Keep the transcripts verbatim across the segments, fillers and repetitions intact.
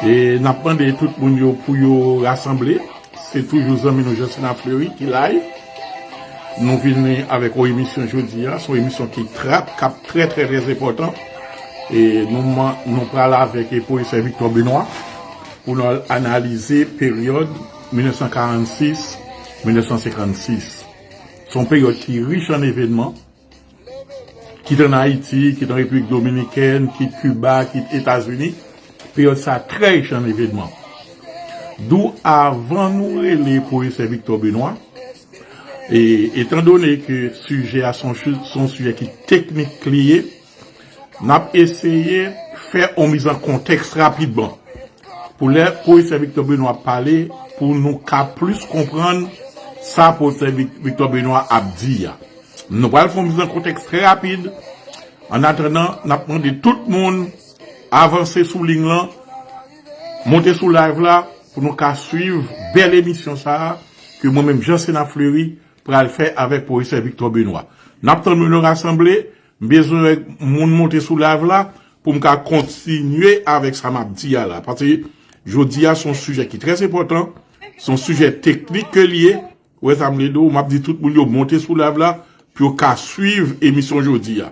E n ap mande tout moun yo pou yo rasanble. Se toujou zanmi nou Jean Sénat Fleury ki live. Nou vini avèk yon emisyon jodi a. Se yon emisyon ki trap, k ap trè, trè, trè enpòtan. E nou, nou pral avèk e pwofesè Victor Benoît pou nou analize peryòd mil nèf san karannsis, mil nèf san senkannsis. Se yon peryòd ki rich an evènman, kit ann Ayiti, kit an Repiblik Dominikèn, kit Kiba, kit Etazini. Peryòd sa a trè rich an evènman. Dou avan nou rele pwofesè Victor Benoît, e, etandone ke sijè a se yon chi- se yon sijè ki teknik li ye, n ap eseye fè yon miz an kontèks rapidman. Pou lè pwofesè Victor Benoît ap pale, pou nou ka plis konprann sa pwofesè Vic- Victor Benoît ap di a. Nou pral fè yon miz an kontèks trè rapid. Annatandan, n ap mande tout moun avanse sou liy lan, monte sou live la pou nou ka swiv bèl emisyon sa a ke mwen menm Jean Sénat Fleury pral fè avèk pwofesè Victor Benoît. N ap tann moun yo rasanble, m bezwen wè moun monte sou live la pou m ka kontinye avèk sa m ap di a la. Paske jodi a se yon sijè ki trè enpòtan, se yon sijè teknik ke li ye. Ou wè sa m vle di w, m ap di tout moun yo monte sou live la pou yo ka swiv emisyon jodi a.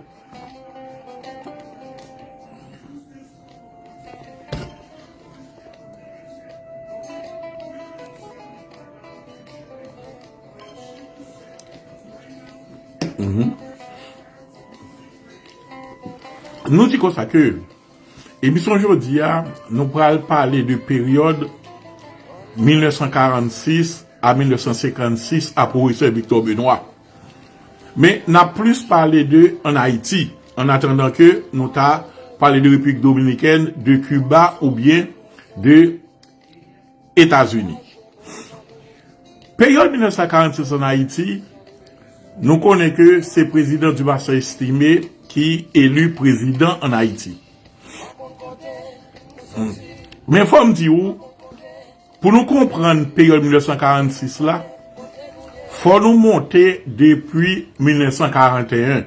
Mhm. Nou di konsa ke emisyon jodi a, nou pral pale de peryòd mil nèf san karannsis a mil nèf san senkannsis a pwofesè Victor Benoît. Men n ap plis pale de ann Ayiti, annatandan ke nou ta pale de Repiblik Dominikèn, de Kiba oubyen de Etazini. Peryòd mil nèf san karannsis ann Ayiti, nou konnen ke se prezidan Dumarsais Estimé ki eli prezidan ann Ayiti. Men fò m di w, pou nou konprann peryòd mil nèf san karannsis la, fò nou monte depi mil nèf san karanteyen.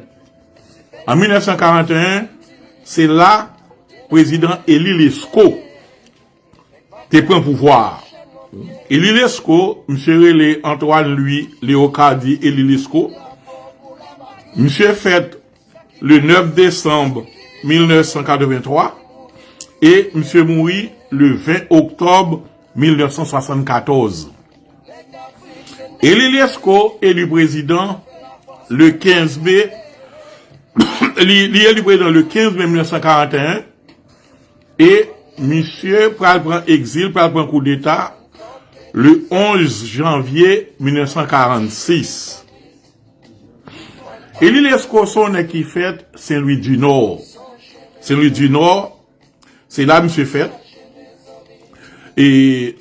An mil nèf san karanteyen, se la prezidan Élie Lescot te pran pouvwa a. Élie Lescot, misye rele Antoine Louis Léocardier Élie Lescot. Misye fèt le nèf desanm mil nèf san katrevenntwa e misye mouri le ven oktòb mil nèf san swasannkatòz. Élie Lescot eli prezidan le kenz me, li, li eli prezidan le kenz me mil nèf san karanteyen, e misye pral pran egzil, pral pran koudeta le onz janvye mil nèf san karannsis. Élie Lescot se yon nèg ki fèt Sen Lwi di Nò. Sen Lwi di Nò, se la misye fèt. E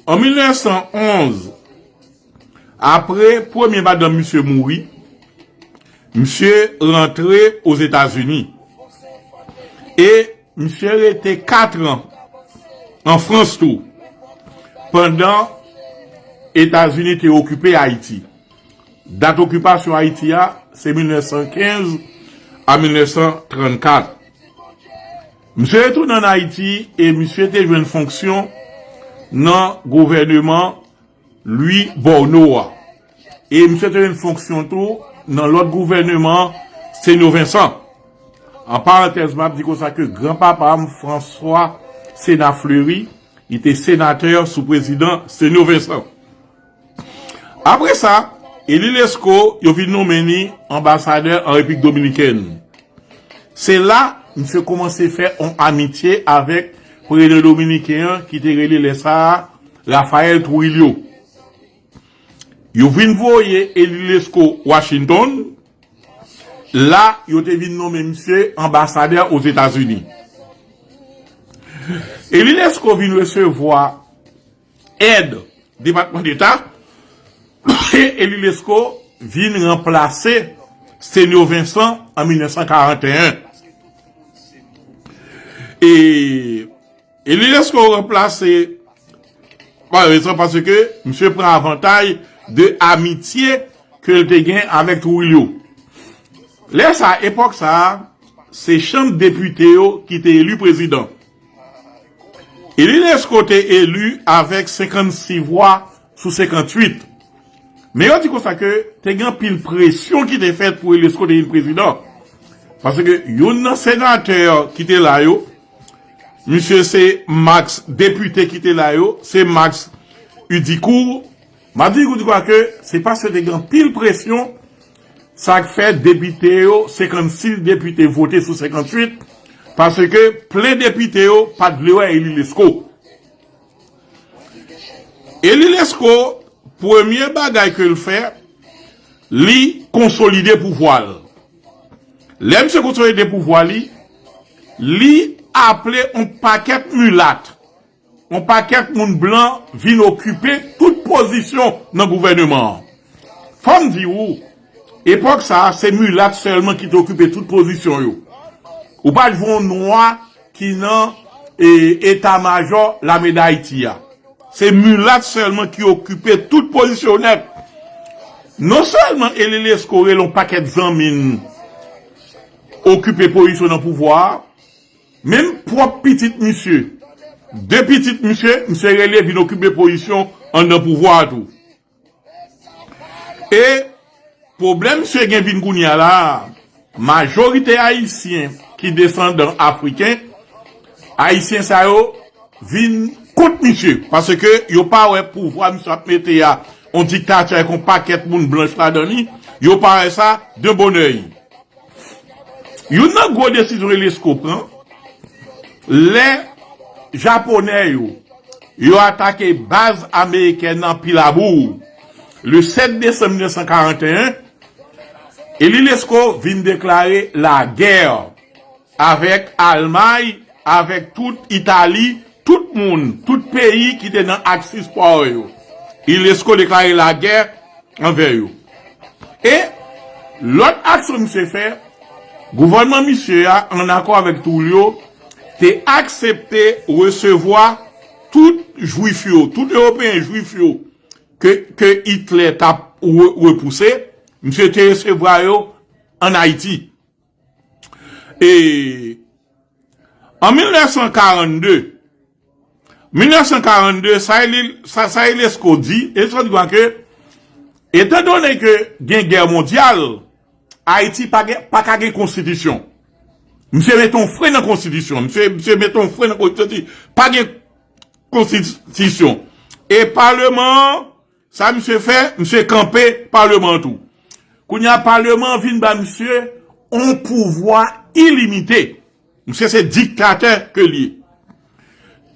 an mil nèf san onz, apre premye madanm misye mouri, misye rantre Ozetazini. E misye rete kat an an Frans tou, pandan Etazini te okipe Ayiti. Dat okipasyon Ayiti a, se mil nèf san kenz a mil nèf san trannkat. Misye retounen ann Ayiti e misye te jwenn fonksyon nan gouvèneman Louis Borno a. E misye te jwenn fonksyon tou nan lòt gouvèneman Senyo Vensan. An parantèz, m ap di konsa ke granpapa m, François Sénat Fleury, li te senatè sou prezidan Senyo Vensan. Apre sa, Élie Lescot, yo vin nonmen li anbasadè an Repiblik Dominikèn. Se la, misye kòmanse fè yon amitye avèk prezidan dominiken an ki te rele lè sa a Rafael Trujillo. Yo vin voye Élie Lescot Washington, la yo te vin nonmen misye anbasadè Ozetazini. Élie Lescot vin resevwa èd Depatman Deta, e Élie Lescot vin ranplase Senyo Vensan an mil nèf san karanteyen. E Élie Lescot ranplase pa rezon paske misye pran avantaj de amitye ke l te gen avèk Trujillo. Lè sa, epòk sa a, se chanm depite yo ki te eli prezidan. Élie Lescot te eli avèk senkannsis vwa sou senkannwit. Men yo di konsa ke te gen anpil presyon ki te fèt pou Élie Lescot te vin prezidan. Paske youn nan senatè ki te la yo, misye se Max, depite ki te la yo, se Max Heudicourt. M ap di ou di kwa ke se paske te gen anpil presyon, sa k fè depite yo, senkannsis depite vote sou senkannwit, paske plen depite yo pa t vle wè Élie Lescot. Élie Lescot, premye bagay ke l fè, li konsolide pouvwa l. Lè misye konsolide pouvwa li, li aple yon pakèt milat, yon pakèt moun blan vin okipe tout pozisyon nan gouvèneman an. Fò m di ou, epòk sa a, se milat sèlman ki te okipe tout pozisyon yo. Ou pa t jwenn yon nwa ki nan e, eta majò lame d Ayiti a. Se milat sèlman ki okipe tout pozisyon nèt. Non sèlman Élie Lescot rele yon pakèt zanmi n okipe pozisyon nan pouvwa a, menm pwòp pitit misye, de pitit misye, misye rele vin okipe pozisyon anndan pouvwa a tou. E pwoblèm misye gen vin kounye a la, majorite ayisyen ki desandan afriken, ayisyen sa yo vin kont misye, paske yo pa wè pouvwa misye ap mete a, yon diktati avèk yon pakèt moun blanch ladan li, yo pa wè sa de bonè. Youn nan gwo desizyon Élie Lescot pran, lè Japonè yo, yo atake baz amerikèn nan Pilabou, le sèt desanm mil nèf san karanteyen, Élie Lescot vin deklare lagè avèk Almay, avèk tout Itali, tout moun, tout peyi ki te nan Axis Power yo. Élie Lescot deklare lagè anvè yo. E lòt aksyon misye fè, gouvènman misye a, an akò avèk Trujillo, te aksepte resevwa tout jwif yo, tout ewopeyen jwif yo ke, ke Hitler t ap re-, repouse, misye te resevwa yo ann Ayiti. E an mil nèf san karannde, mil nèf san karannde, sa Élie, sa, sa Élie Lescot di, Élie Lescot di ke, etandone ke gen gè mondyal, Ayiti pa gen, pa ka gen konstitisyon. Misye mete yon fren nan konstitisyon. Misye, misye mete yon fren nan konstitisyon. Pa gen konstitisyon. E paleman an, sa misye fè, misye kanpe paleman an tou. Kounye a, paleman an vin ba misye yon pouvwa ilimite. Misye se diktatè ke li ye.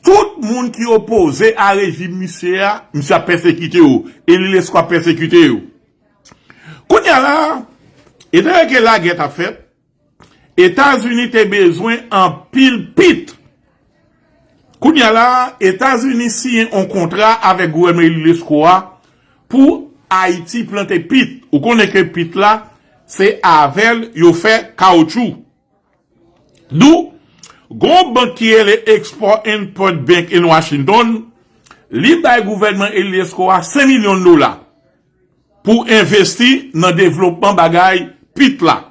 Tout moun ki opoze a rejim misye a, misye ap pèsekite yo. Élie Lescot ap pèsekite yo. Kounye a la, etan ke lagè t ap fèt, Etazini te bezwen anpil pit. Kounye a la, Etazini siyen yon kontra avèk gouvènman Élie Lescot a pou Ayiti plante pit. Ou konnen ke pit la, se avè l yo fè kawotchou. Dou, gon bank ki rele Export Import Bank in Washington, li bay gouvènman Élie Lescot a senk milyon dola pou envesti nan devlopman bagay pit la.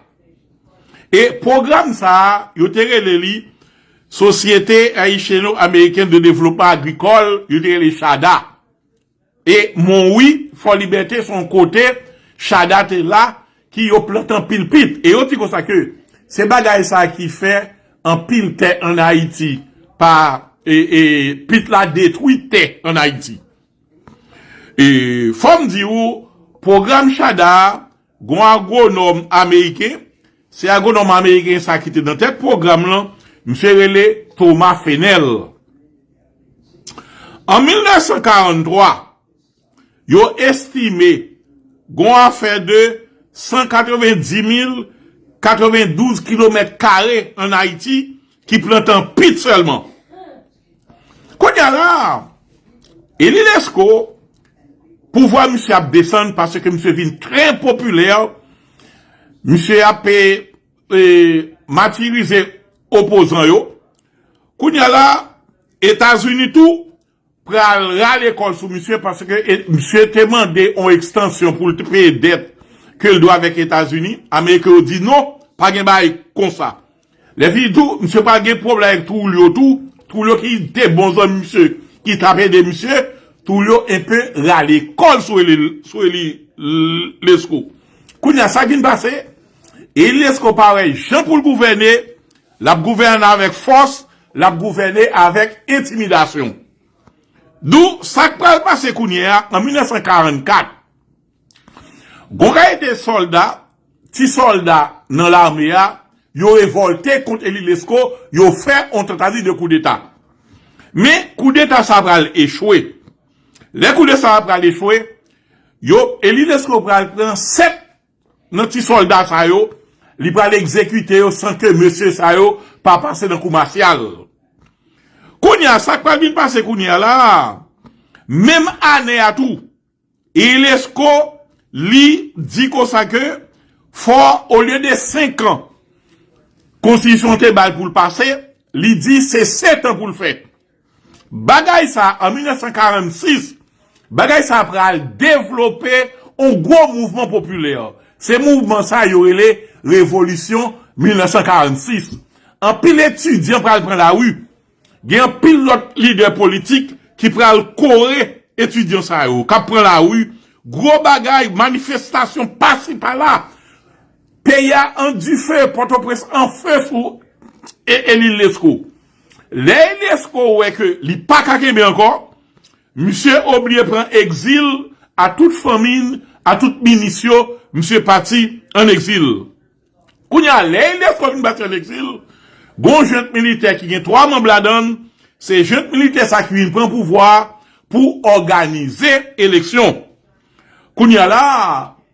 E pwogram sa a, yo te rele li Société Haïtiano-Américaine de Développement Agricole, yo te rele chada. E Monwi, Fò Libète, se yon kote chada te la, ki yo plante anpil pit. E yo di konsa ke se bagay sa a ki fè anpil tè ann Ayiti pa, e, e, pit la detwi tè ann Ayiti. E fò m di ou, pwogram chada a, gon agwonòm ameriken, se agwonòm ameriken sa ki te nan tèt pwogram lan, misye rele Thomas Fennell. An mil nèf san karanntwa, yo estime gon afè de san katrevenndis mil katrevendouz kilomèt kare ann Ayiti ki plante an pit sèlman. Kounye a la, Élie Lescot, pouvwa misye ap desann paske misye vin trè popilè, misye ap, e, e, matirize opozan yo. Kounye a la, Etazini tou pral rale kò l sou misye paske, e, misye te mande yon ekstansyon pou l te peye dèt ke l dwe avèk Etazini. Ameriken yo di non, pa gen bagay konsa. Lè fini tou, misye pral gen pwoblèm avèk Trujillo tou. Twoulo ki te bon zanmi misye, ki t ap ede misye, Twoulo enpe rale kò l sou Eli, sou Eli Lesko. Kounye a, sa k vin pase? Eli Lesko pa wè jan pou l gouvène, l ap gouvène avèk fòs, l ap gouvène avèk entimidasyon. Dou, sa k pral pase kounye a, an mil nèf san karannkat, gon kalite sòlda, ti sòlda nan lame a, yo revòlte kont Eli Lesko, yo fè yon tantati de koudeta. Men, koudeta sa pral echwe. Lè koudeta sa pral echwe, yo, Eli Lesko pral pran sèt nan ti sòlda sa yo, li pral egzekite yo san ke mesye sa yo pa pase nan kou masyal. Kounye a, sa k pral vin pase kounye a la, menm ane a tou, Eli Lesko, li di konsa ke fò, olye de senk an, konstitisyon te ba l pou l pase, li di se sèt an pou l fè. Bagay sa, an mil nèf san karannsis, bagay sa pral devlope yon gwo mouvman popilè. Se mouvman sa yo rele Revolisyon mil nèf san karannsis. Anpil etidyan pral pran lari. Gen anpil lòt lidè politik ki pral kore etidyan sa yo, k ap pran lari. Gwo bagay, manifestasyon pasi pala. Peyi a an dife, Pòtoprens an fe sou e, Eli Lesko. Lè Eli Lesko wè ke li pa ka kenbe ankò, misye oblije pran egzil a tout fanmi l, a tout minis yo, misye pati an egzil. Kounye a, lè Eli Lesko vin pati an egzil, gon jent militè ki gen twa manm ladan l, se jent militè sa ki vin pran pouvwa a pou òganize eleksyon. Kounye a la,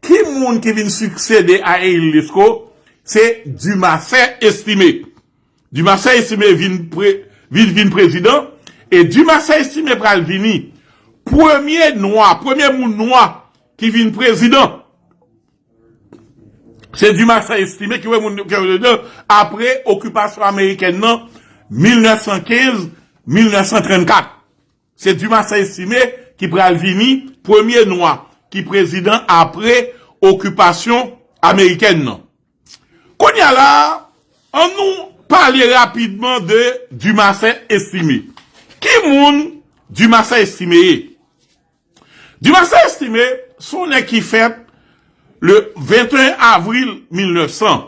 ki moun ki vin siksede a Eli Lesko? Se Dumarsais Estimé. Dumarsais Estimé vin, pre, vin, vin prezidan, e Dumarsais Estimé pral vini premye nwa, premye moun nwa ki vin prezidan. Se Dumarsais Estimé ki wè moun ki prezidan apre okipasyon amerikèn nan mil nèf san kenz, mil nèf san trannkat. Se Dumarsais Estimé ki pral vini premye nwa ki prezidan apre okipasyon amerikèn nan. Kounye a la, an nou pale rapidman de Dumarsais Estimé. Ki moun Dumarsais Estimé ye? Dumarsais Estimé se yon nèg ki fèt le venteyen avril mil nèf san.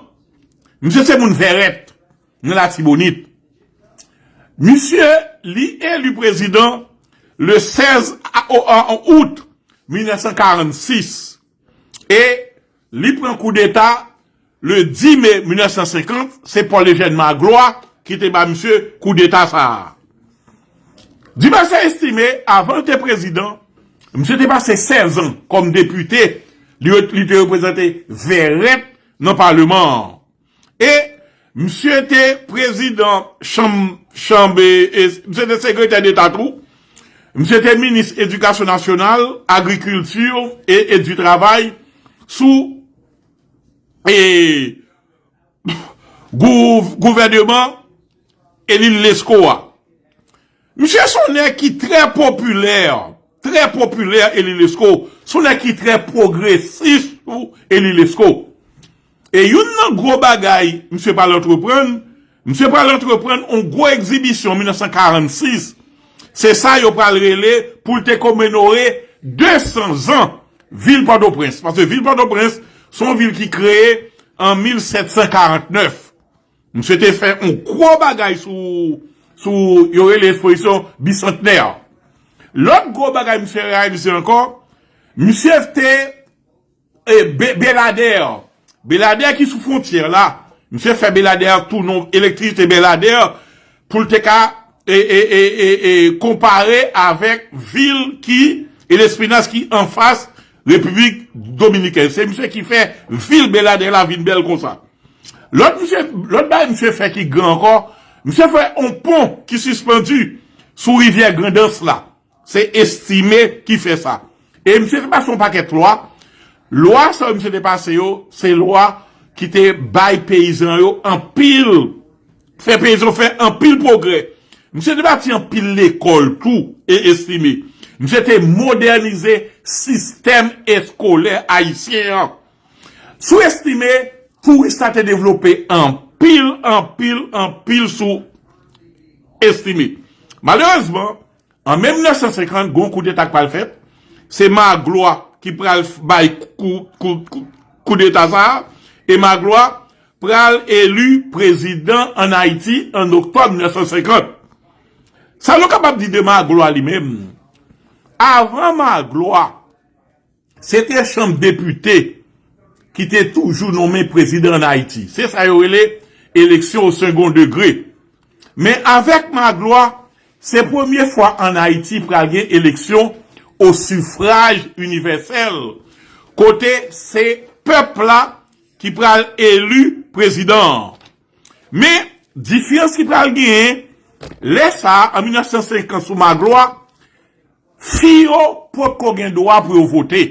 Misye se moun Vèrèt, nan Latibonit. Misye, li eli prezidan le sèz a, o, a, out mil nèf san karannsis. E li pran koudeta le dis me mil nèf san senkant, se Paul Eugène Magloire ki te ba misye koudeta sa a. Dumarsais Estimé, avan l te prezidan, misye te pase sèz an kòm depite, li, li te reprezante Vèrèt nan paleman an. E misye te prezidan chanm, chanm, e, e, misye te sekretè deta tou. Misye te minis edikasyon nasyonal, agrikilti e, e di travay sou, e, gou, gouvèneman Eli Lesko a. Misye se yon nèg ki trè popilè, trè popilè Eli Lesko, se yon nèg ki trè pwogresis tou Eli Lesko. E youn nan gwo bagay misye pral antreprann, misye pral antreprann yon gwo egzibisyon mil nèf san karannsis. Se sa yo pral rele pou l te komemore de san zan vil Pòtoprens. Paske vil Pòtoprens se yon vil ki kreye an mil sèt san karannèf. Misye te fè yon gwo bagay sou, sou yo rele ekspozisyon bisantnè. Lòt gwo bagay misye reyalize ankò, misye te, e, Be-, Beladè. Beladè ki sou fwontyè la. Misye fè Beladè tounen elektrisite Beladè pou l te ka, e, e, e, e, e, konpare avèk vil ki, e Lespinas ki anfas Repiblik Dominikèn. Se misye ki fè vil Beladè la vin bèl konsa. Lòt misye, lòt bagay misye fè ki gran ankò, misye fè yon pon ki sispann sou rivyè Grandans la. Se Estimé ki fè sa. E misye te pase yon pakèt lwa. Lwa sa yo misye te pase yo, se lwa ki te bay peyizan yo anpil, fè peyizan yo fè anpil pwogrè. Misye te bati anpil lekòl tou, e Estimé. Misye te modènize sistèm eskolè ayisyen an. Sou Estimé, touris la te devlope anpil, anpil, anpil sou Estimé. Malerezman, an me mil nèf san senkant, gen yon koudeta k pral fèt. Se Magloire ki pral f- bay kou, kou, kou, koudeta sa a. E Magloire pral eli prezidan ann Ayiti an oktòb mil nèf san senkant. Sa nou kapab di de Magloire li menm? Avan Magloire, se te Chanm Depite ki te toujou nonmen prezidan ann Ayiti. Se sa yo rele eleksyon o segon degre. Men avèk Magloire, se premye fwa ann Ayiti pral gen eleksyon o sifraj inivèsèl, kote se pèp la ki pral eli prezidan an. Men, diferans ki pral genyen, lè sa a, an mil nèf san senkant sou Magloire, fi yo potko gen dwa pou yo vote.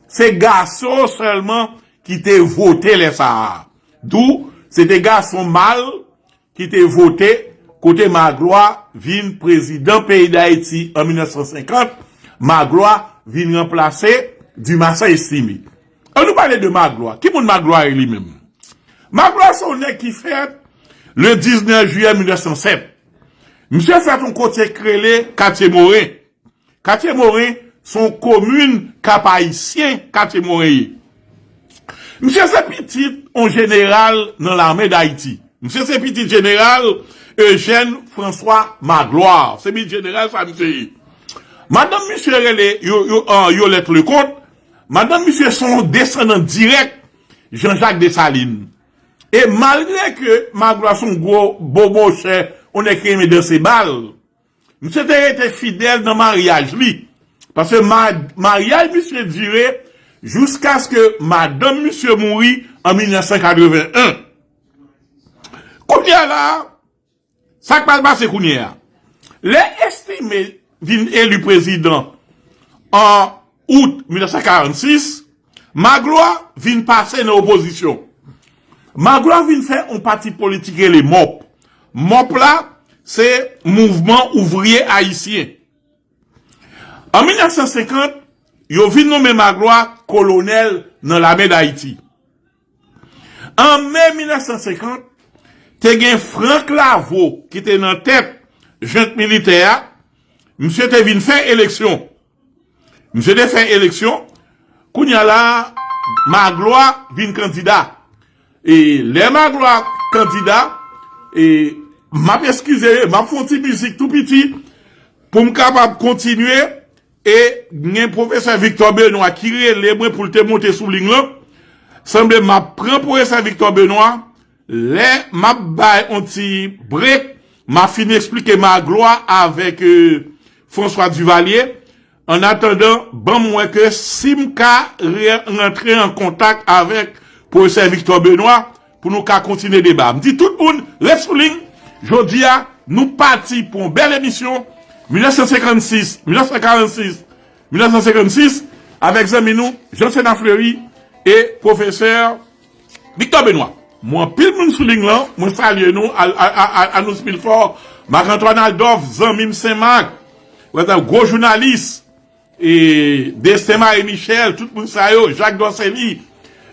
Se gason sèlman ki te vote lè sa a. Dou, se te gason mal ki te vote kote Magloire vin prezidan peyi Dayiti an mil nèf san senkant, Magloire vin ranplase Dumarsais Estimé. An nou pale de Magloire. Ki moun Magloire ye li menm? Magloire se yon nèg ki fèt le diznèf jiyè mil nèf san sèt. Misye fèt yon kote k rele Katye Moren. Katye Moren se yon komin Kap Ayisyen, Katye Moren ye. Misye se pitit yon jeneral nan lame Dayiti. Misye se pitit jeneral Eugène François Magloire. Se pitit jeneral sa misye ye. Madanm misye rele Yo- Yo- ah, Yolette Leconte. Madanm misye se yon desandan dirèk Jean-Jacques Dessalines. E malgre ke Magloire se yon gwo bobo chè, yon nèg ki renmen danse bal, misye te rete fidèl nan maryaj li. Paske ma- maryaj misye dire jiskaske madanm misye mouri an mil nèf san katreven en. Kounye a la, sa k pral pase kounye a? Lè Estimé vin eli prezidan an out mil nèf san karannsis, Magloire vin pase nan opozisyon. Magloire vin fè yon pati politik rele mop. Mop la, se Mouvman Ouvriye Ayisyen. An mil nèf san senkant, yo vin nonmen Magloire kolonèl nan lame Dayiti. An me mil nèf san senkant, te gen Franck Lavaud ki te nan tèt jent militè a. Misye te vin fè eleksyon. Misye te fè eleksyon. Kounye a la, Magloire vin kandida. E lè Magloire kandida, e m ap eskize, m ap fè yon ti mizik tou piti pou m kapab kontinye. E gen pwofesè Victor Benoît ki rele mwen pou l te monte sou liy lan. Sanble m ap pran pwofesè Victor Benoît. Lè m ap bay yon ti brek, m ap fin eksplike Magloire avèk, euh, François Duvalier. Annatandan, ban m wè ke si m ka re- rantre an kontak avèk pwofesè Victor Benoît pou nou ka kontinye deba. M di tout moun, ret sou liy. Jodi a, nou pati pou yon bèl emisyon. Mil nèf san senkannsis, mil nèf san karannsis, mil nèf san senkannsis, avèk zanmi nou, Jean Sénat Fleury e pwofesè Victor Benoît. Mwen anpil moun sou liy lan, mwen salye nou, Al- Al- Al- Al- Alnous Milfort, Marc Antoine Adolphe, zanmi m Senmak, wè sa, gwo jounalis, e Destin Marie Michel, tout moun sa yo, Jacques Dorcely,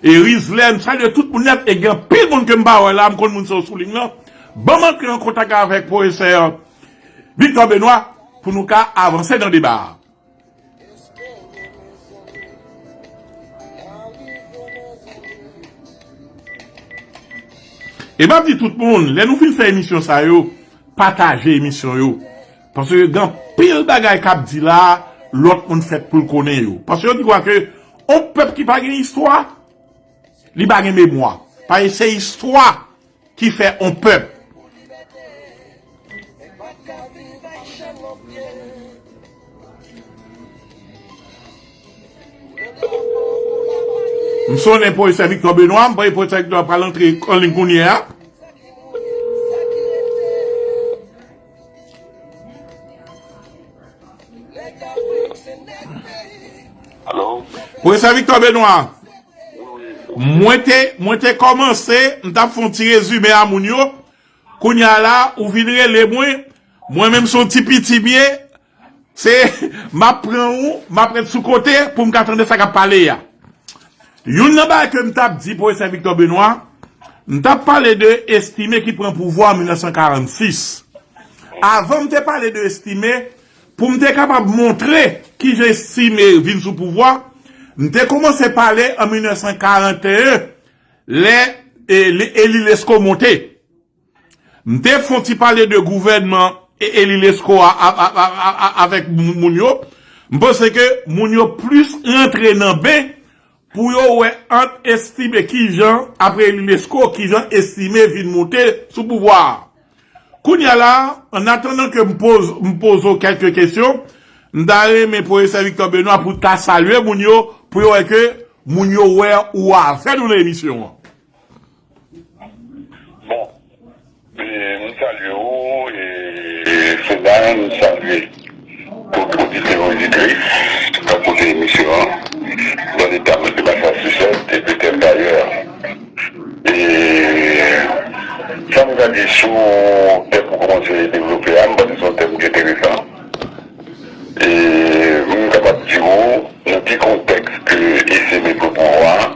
e Rizlè, m salye tout moun nèt, e gen anpil moun ke m pa wè la, m konn moun sa yo sou liy lan. Ban m antre an kontak avèk pwofesè Victor Benoît pou nou ka avanse nan deba a. E m ap di tout moun, lè nou fin fè emisyon sa yo, pataje emisyon yo. Paske gen anpil bagay k ap di la, lòt moun fèt pou l konnen yo. Paske yo di kwa ke yon pèp ki pa gen istwa, li pa gen memwa. Paske se istwa ki fè yon pèp. M sonnen pwofesè Victor Benoît, m panse pwofesè Victor pral antre an liy kounye a. Alo? Pwofesè Victor Benoît, mwen te, mwen te kòmanse, m t ap fè yon ti rezime a moun yo. Kounye a la, ou vin rele mwen. Mwen menm se yon ti piti m ye. Se, m ap pran ou, m ap ret sou kote pou m ka tande sa k ap pale a. Youn nan bagay ke m t ap di pwofesè Victor Benoît, m t ap pale de Estimé ki pran pouvwa an mil nèf san karannsis. Avan m te pale de Estimé, pou m te kapab montre kijan Estimé vin sou pouvwa, m te kòmanse pale an mil nèf san karant e en, lè e, Eli Lesko monte. M te fè yon ti pale de gouvènman e, Eli Lesko a, a, a, a, a, avèk moun yo. M panse ke moun yo plis rantre nan ben pou yo wè ant Estimé kijan, apre Eli Lesko, kijan Estimé vin monte sou pouvwa a. Kounye a la, an atandan ke m poz, m poze w kèlke kesyon, m ta renmen pwofesè Victor Benoît pou ta salye moun yo, pou yo wè ke moun yo wè ou avè nou nan emisyon an. Bon, e, m salye w, e, Sena, m salye tout oditè, oditris k ap koute emisyon an, dans l'État de Massachusetts et peut-être ailleurs. E sa m ka di sou tèm ou kòmanse devlope a, m panse se yon tèm ki enteresan. E m kapab di w, nan ki kontèks ke Estimé pran pouvwa a,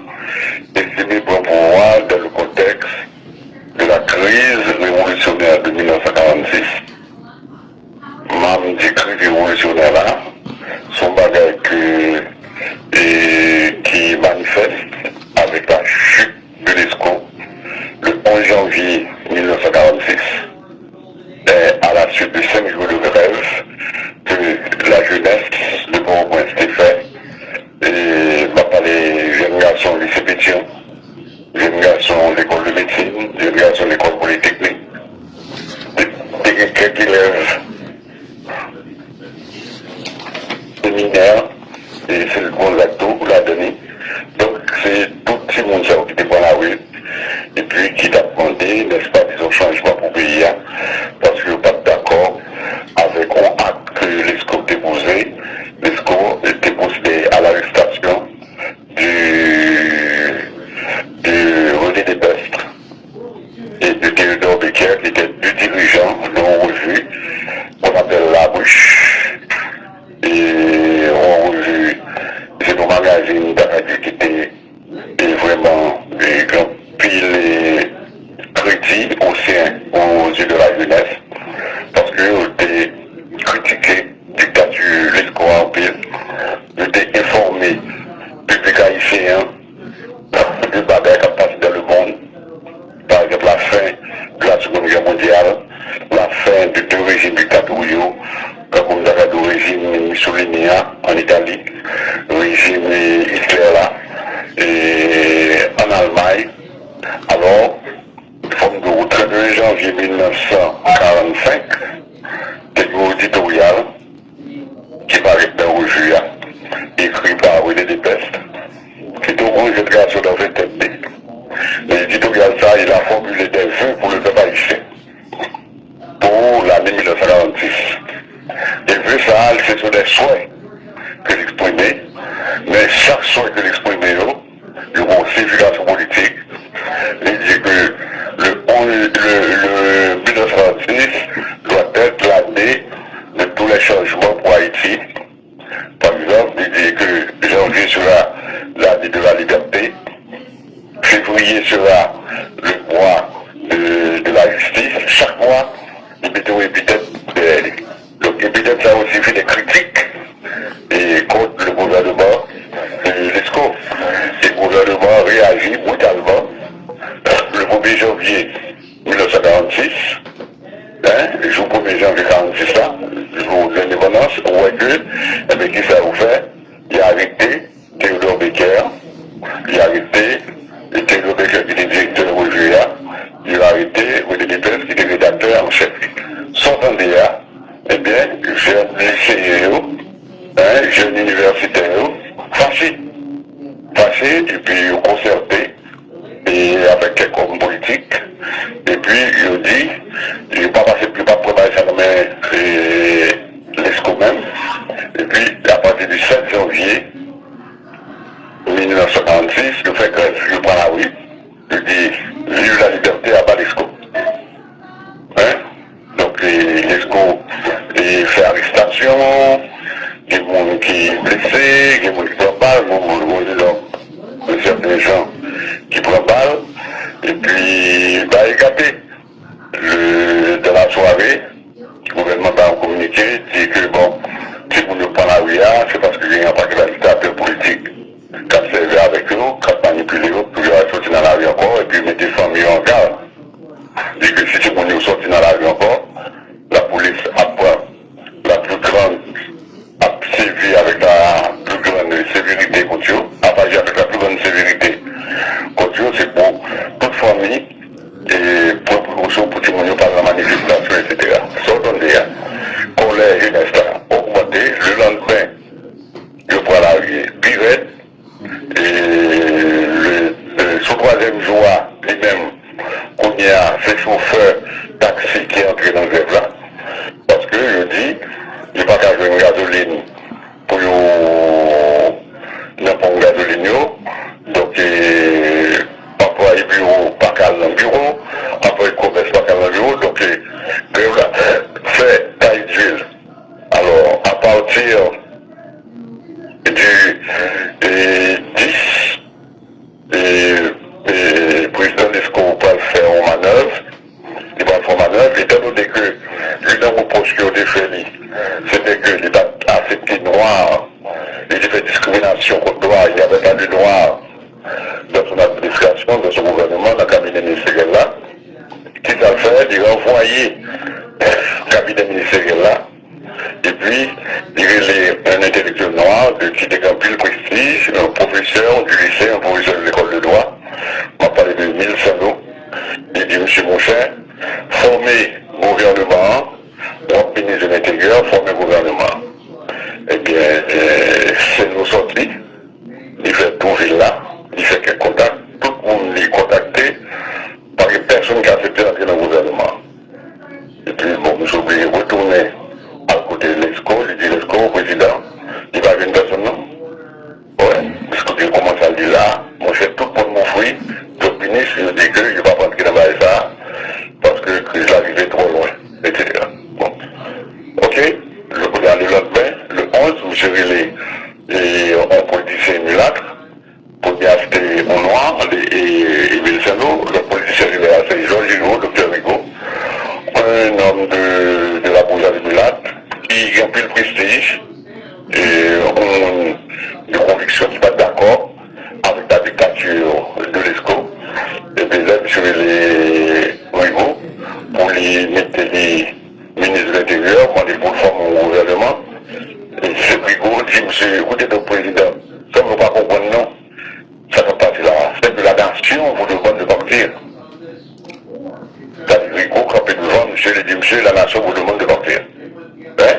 Estimé pran pouvwa a dans le contexte de la crise révolutionnaire de mil nèf san karannsis. M ap di kriz revolisyonè la, se yon bagay ke, e, ki manifeste avec la chute de Lesko le onze janvier mil nèf san karannsis, e, à la suite de cinq jours de grève que la jeunesse de Port-au-Prince te fè. E, m ap pale jèn gason lise Petyon, jèn gason lekòl de medsin, jèn gason lekòl politeknik. Te, te gen kèk elèv seminè, e se l Gonzag tou ladan li. Donk, se tout timoun sa yo ki te pran lari, epi ki t ap mande, nèspa, dizon, chanjman pou peyi a, paske yo pa t dakò avèk yon ak ke Lesko te poze. Lesko te pwosede à l'arrestation de, de René Depestre et de Théodore Becker, qui étaient deux dirigeants d'une revue qu'on appelle La Ruche. Et on revue, c'est un magazine d'Acadie qui était, et vraiment, et anpil kredi au sein, aux yeux de la jeunesse, paske yo te kritike diktati Lesko a anpil. Yo te enfòme piblik ayisyen an de bagay k ap pase dans le monde. Pa egzanp, la fin de la Seconde Guerre mondiale, la fin de deux régimes dictatoriaux, tankou m ta ka di w rejim Mussolini a an Itali, rejim Hitler la e an Almay. Alò, fò m di w, trannteyen janvye mil nèf san karannsenk, te gen yon editoryal ki parèt nan revi a, ekri pa René Depestre, ki te yon gran jèn gason nan ventèn li. Nan editoryal sa a, il a formulé des vœux pour le peuple haïtien pour l'année mil nèf san karannsis. E vè sa a, se sou de swè ke l eksprime, men chak swè ke l eksprime yo, yo gen yon siyifikasyon politik. Li di ke le onze, le, le mil nèf san karannsis doit être l'année de tous les changements pour Haïti. Pa egzanp, li di ke janvye sera l'année de la liberté, février sera le mois de, de la justice. Chak mwa, li mete yon epitèt dèyè li. Donk, epitèt sa yo se vin kritik e kont le gouvènman de Lesko. E gouvènman an reyaji britalman le premye janvye mil nèf san karannsis, en, jou premye janvye karannsis la, jou lendepandans, ou wè ke, enben, kisa yo fè? Yo arete Théodore Becker, yo arete Théodore Becker ki te direktè revi a, yo arete René Depestre ki te redaktè an chèf. Sa w tande a, ebyen, jèn liseyen yo, en, jèn inivèsitè yo, fache. Fache, epi yo konsète e avèk kèk òm politik, epi yo di, yo pa pase, yo pa pran bagay sa nan men e Lesko menm. Epi, apati di sèt janvye mil nèf san karannsis, yo fè grèv, yo pran lari, yo di, vive la liberté, à bas Lesko. En? Donk, e, Lesko, e, fè arestasyon, gen moun ki blese, gen moun ki pran bal, moun, moun, moun, moun, sèten jan ki pran bal, epi, bagay gate. Le, dans la soirée, pa ka jwenn gazolin pou yo nan ponp gazolin yo. Donk, e, anplwaye biwo pa ka al nan biwo, anplwaye komès pa ka al nan biwo. Donk, e, grev la fè kay dwil. Alò, apati di, e, dis, e, e, prezidan Lesko pral fè yon manèv, li pral fè yon manèv, etandone ke youn nan repwòch ke yo te fè li, se te ke li pa t aksepte nwa, li te fè diskriminasyon kont nwa, il n'y avait pas de noir dans son administration, dans son gouvernement, nan kabinè ministeryèl la. Kisa l fè? Li ranvwaye kabinè ministeryèl la. Epi, li rele yon entèlektyèl nwa de ki te gen anpil prestij, yon pwofesè di lise, yon pwofesè de lekòl de dwa. M ap pale de Emile Sainlot. Li di, "Mesye, monchè, fòme gouvènman an, w ap minis de lenteryè, fòme gouvènman an." Ebyen, e, Sainlot sòti, li fè tou vil la, li fè kèk kontak. Tout moun li kontakte, pa gen pèsonn ki aksepte rantre nan gouvènman an. Epi, bon, misye oblije retounen al kote Lesko, li di Lesko, prezidan, li pa jwenn pèsonn non. Wè, Lesko di kòman sa li la, monchè, tout moun m ofri, dòt minis, yo di ke yo p ap rantre nan bagay sa, paske kriz la rive twò lwen, etsetera. Bon. Oke, le kounye a le lendemain, le onze, misye rele, e, yon politisyen milat, premye a se te yon nwa, e, Emile Sainlot, lòt politisyen rele a se Georges Rigaud, doktè Rigaud, un homme de, de la bourgeoisie mulatte, ki gen anpil prestij, e, yon moun de konviksyon ki pa t dakò avèk la dictature de Lesko. Epi lè misye rele Rigaud pou li mete li minis de lenteryè, mande pou l fòme yon gouvènman. E se Rigaud di misye, "Ekoute, donk, prezidan, sa nou pa konprann non. Sa k ap pase la, c'est que la nation vous demande de partir." Sa di Rigaud kanpe douvan misye, li di, "Monsieur, la nation vous demande de partir." Hein?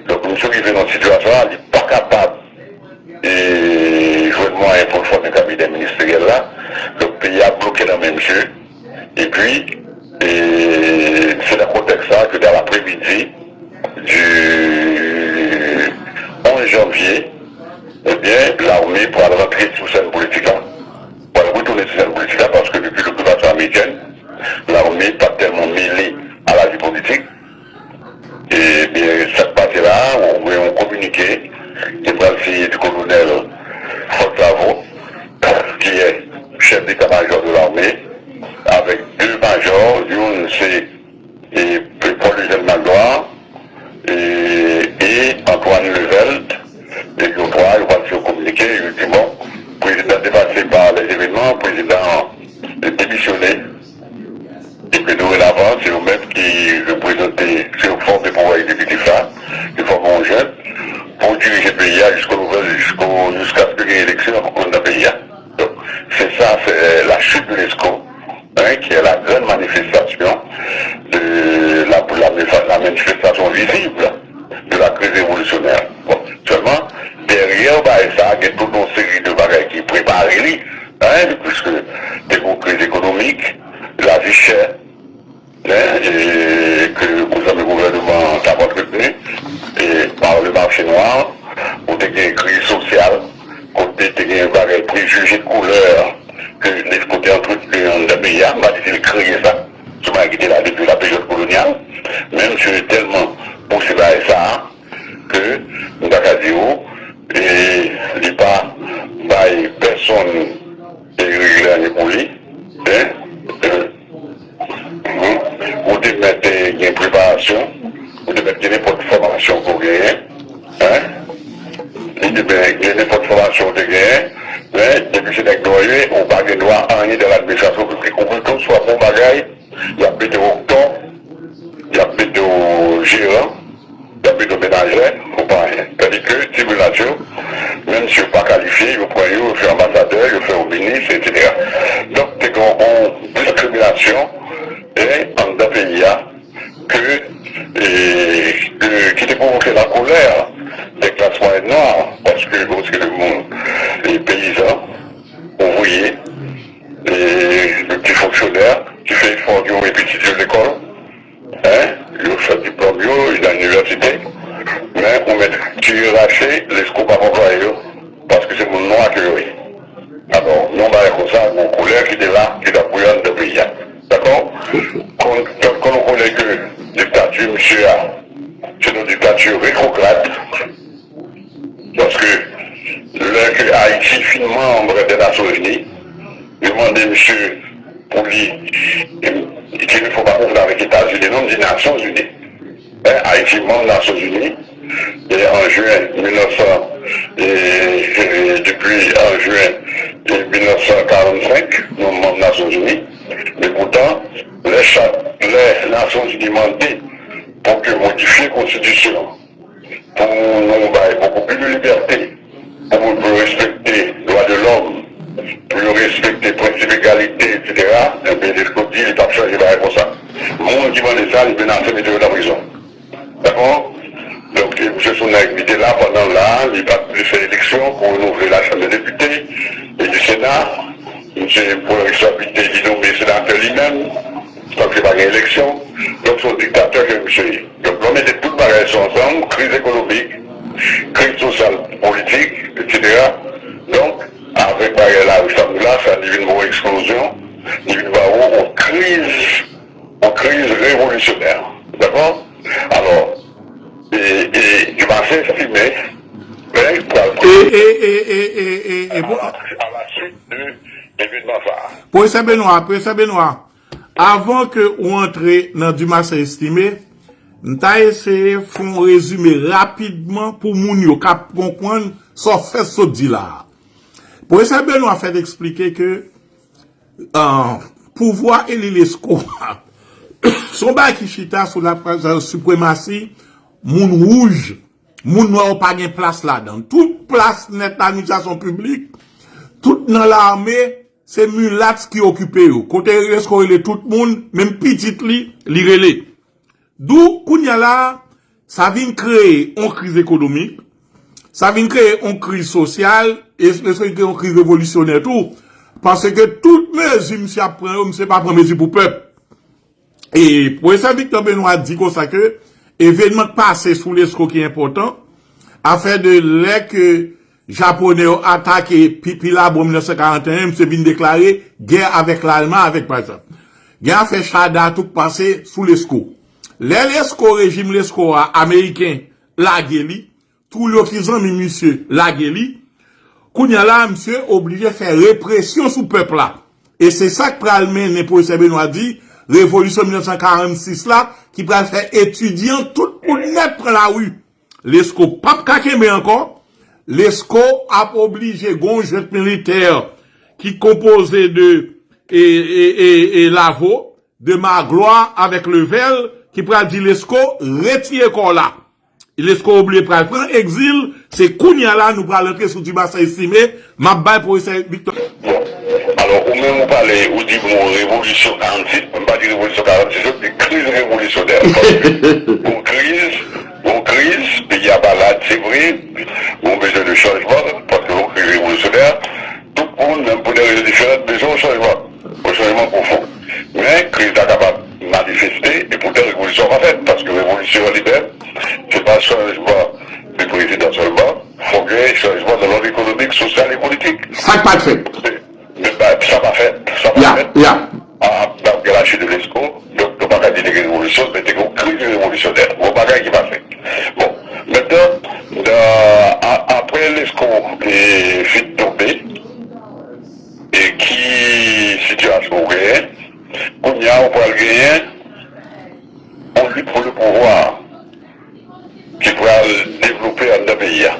Donk, misye rive nan sitiyasyon la, li pa kapab, e, jwenn mwayen pou l fòme kabinè ministeryèl la. Donk, peyi a bloke nan men misye. Epi, e, se nan kontèks sa ke dans l'après-midi du onze janvier, ebyen, lame pral rantre sou sèn politik la. Pral retounen sou sèn politik la, paske depi lokipasyon amerikèn, lame pa tèlman mele a lavi politik. Ebyen, sa k pase la, ou gen yon kominike ki pral siyen di kolonèl Franck Lavaud, ki est chef d'état-major de l'armée, avèk de majò, youn se, e, Paul Eugène Magloire, e, e Antoine Levelt, e yo twa, yo pral fè yon kominike, yo di, bon, prezidan te pase pa lèzevènman, prezidan demisyone, epi dorenavan, se yo menm ki reprezante, se yo k fòme pouvwa egzekitif la, ki fòme yon jèn pou dirije peyi a jisko nouvèl, jisko, jiskaske gen eleksyon anndan peyi a. Donk, se sa, se la chute de Lesko, hein, qui est la grande manifestation de la, la, la manifestation visible de la crise révolutionnaire. Bon, sèlman, dèyè bagay sa, gen tout yon seri de bagay ki prepare li, hein, puisque te gen yon kriz ekonomik, lavi chè, hein, e ke gouv-, gouvènman an t ap antreteni, e par le marché noir, ou te gen kriz sosyal, kote te gen bagay prejije de koulè ke Lesko te antreteni anndan peyi a, m pa di se li kreye sa, se yon bagay ki te la depi la peryòd kolonyal, men misye tèlman pouse bagay sa a, ke m ta ka di w, e li pa bay pèsonn e regle anyen pou li, hein, e, ou te mèt, e, gen preparasyon, ou te mèt gen nenpòt fòmasyon ke w genyen, hein, li te mèt gen nenpòt fòmasyon ou te genyen, men depi se nèg nwa ye, ou pa gen dwa anyen dan ladministrasyon piblik, ou pito swa bon bagay, y ap mete w okton, y ap mete w jeran, y ap mete w menajè, ou pa anyen. Tandike ti milat yo, menm si yo pa kalifye, yo pran yo, yo fè anbasadè, yo fè yo minis, etsetera. Donk, te gen yon diskriminasyon, e, anndan peyi a, ke, e, ke, ki te pwovoke lakolè de klas mwayèn nwa, paske, paske de moun, e, peyizan, ouvriye, e, de ti fonksyonè ki fè efò yo voye pitit yo lekòl, hein, yo fè diplòm yo, yo nan inivèsite, men Cheve rache, Lesko p ap anplwaye yo, paske se moun nwa ke yo ye. Alò, yon bagay konsa, gon koulè ki te la, ki t ap bouyi anndan peyi a. Dakò? Kon, kon nou konnen ke diktati misye a, se yon diktati retwograd, paske lè ke Ayiti fin manm dè Nasyonzini, yo mande misye pou li, ki fò pa konfonn avèk Etazini, non, m di Nasyonzini. Ayiti manm Nasyonzini, e an jen mil nèf san, e, e, depi an jen, e, mil nèf san karannsenk, nou manm Nasyonzini. Men poutan, lè chat, lè Nasyonzini mande pou ke modifye konstitisyon, pou nou bay bokou plis de libète, pou moun pou yo respekte dwa de lòm, pou yo respekte prensip egalite, etsetera, enben, Lesko di li p ap chanje bagay konsa. Moun ki mande sa, li menase mete yo nan prizon. Dakò? Donk, e, misye se yon nèg, li te la pandan la, li pa t vle fè eleksyon pou renouvle la Chanm dè Depite e di Sena. Misye, pou eleksyon, li te, li nonmen senatè li menm, san ke pa gen eleksyon. Donk, se yon diktatè ke misye ye. Donk, lè w mete tout bagay sa ansanm, kriz ekonomik, kriz sosyal, politik, etsetera. Donk, avèk bagay lari sa nou la, sa li vin ba w eksplozyon, li vin ba w yon kriz, yon kriz revolisyonè. Dakò? Alò, e, e, Dumarsais estime, men, pral e, e, e, e, e, e, e, bon. A la, a la suite de evenman sa a. Pwofesè Benoît, Pwofesè Benoît, avan ke ou antre nan Dumarsais estime, m ta eseye fè yon rezime rapidman pou moun yo k ap konprann sa w fèk sot di la a. Pwofesè Benoît fèk eksplike ke, ah, pouvwa eli Lesko a, se yon bagay ki chita sou la, supremasi moun wouj. Moun nwa yo pa gen plas ladan. Tout plas nèt administrasyon piblik, tout nan lame, se milat ki okipe yo. Kote Lesko rele tout moun, menm pitit li, li rele. Dou, kounye a la, sa vin kreye yon kriz ekonomik, sa vin kreye yon kriz sosyal, e, e sa vin kreye yon kriz revolisyonè tou. Paske tout mezi misye ap pran yo, misye pa pran mezi pou pèp. E pwofesè Victor Benoît di konsa ke evenman k pase sou Lesko ki enpòtan, afè de lè ke Japonè yo atake pi, pi labou an mil nèf san karanteyen, misye vin deklare gè avèk Lalman, avèk, pa egzanp. Gen afè Chada tou k pase sou Lesko. Lè Lesko, rejim Lesko a, ameriken, lage li, Trujillo ki zanmi misye, lage li, kounye a la, misye oblije fè represyon sou pèp la. E se sa k pral mennen, pwofesè Benoît di, revolisyon mil nèf san karannsis la, ki pral fè etidyan tout moun nèt pran lari. Lesko p ap ka kenbe ankò. Lesko ap oblije gon jwent militè ki konpoze de, e, e, e, e, Lavaud, de Magloire avèk Level ki pral di Lesko retire kò w la. Lesko oblije pral pran egzil. Se kounye a la nou pral antre sou Dumarsais estime. M ap bay pwofesè Victor. Bon, alò, ou menm ou pale, ou di mo revolisyon karannsis, m pa di revolisyon karannsis, yo di kriz revolisyonè. Paske gon kriz, gon kriz, peyi a malad, se vre, gon bezwen de chanjman, paske gon kriz revolisyonè, tout moun, menm pou de rezon diferan, bezwen yon chanjman, yon chanjman pwofon. Men, kriz la kapab manifeste, e poutan revolisyon pa fèt, paske revolisyon an li menm, se pa chanjman de prezidan sèlman, fòk gen chanjman nan lòd ekonomik, sosyal e politik. Sa k pa t fèt. Men, sa pa fèt, sa pa fèt. A, n ap gen lachit de Lesko, donk nou pa ka di te gen revolisyon, men te gen yon kriz revolisyonè. Yon bagay ki pase. Bon, mentnan, nan, a, apre Lesko, e, fin tonbe, e ki sitiyasyon ou genyen? Kounye a, ou pral genyen yon lit pou le pouvwa ki pral devlope anndan peyi a.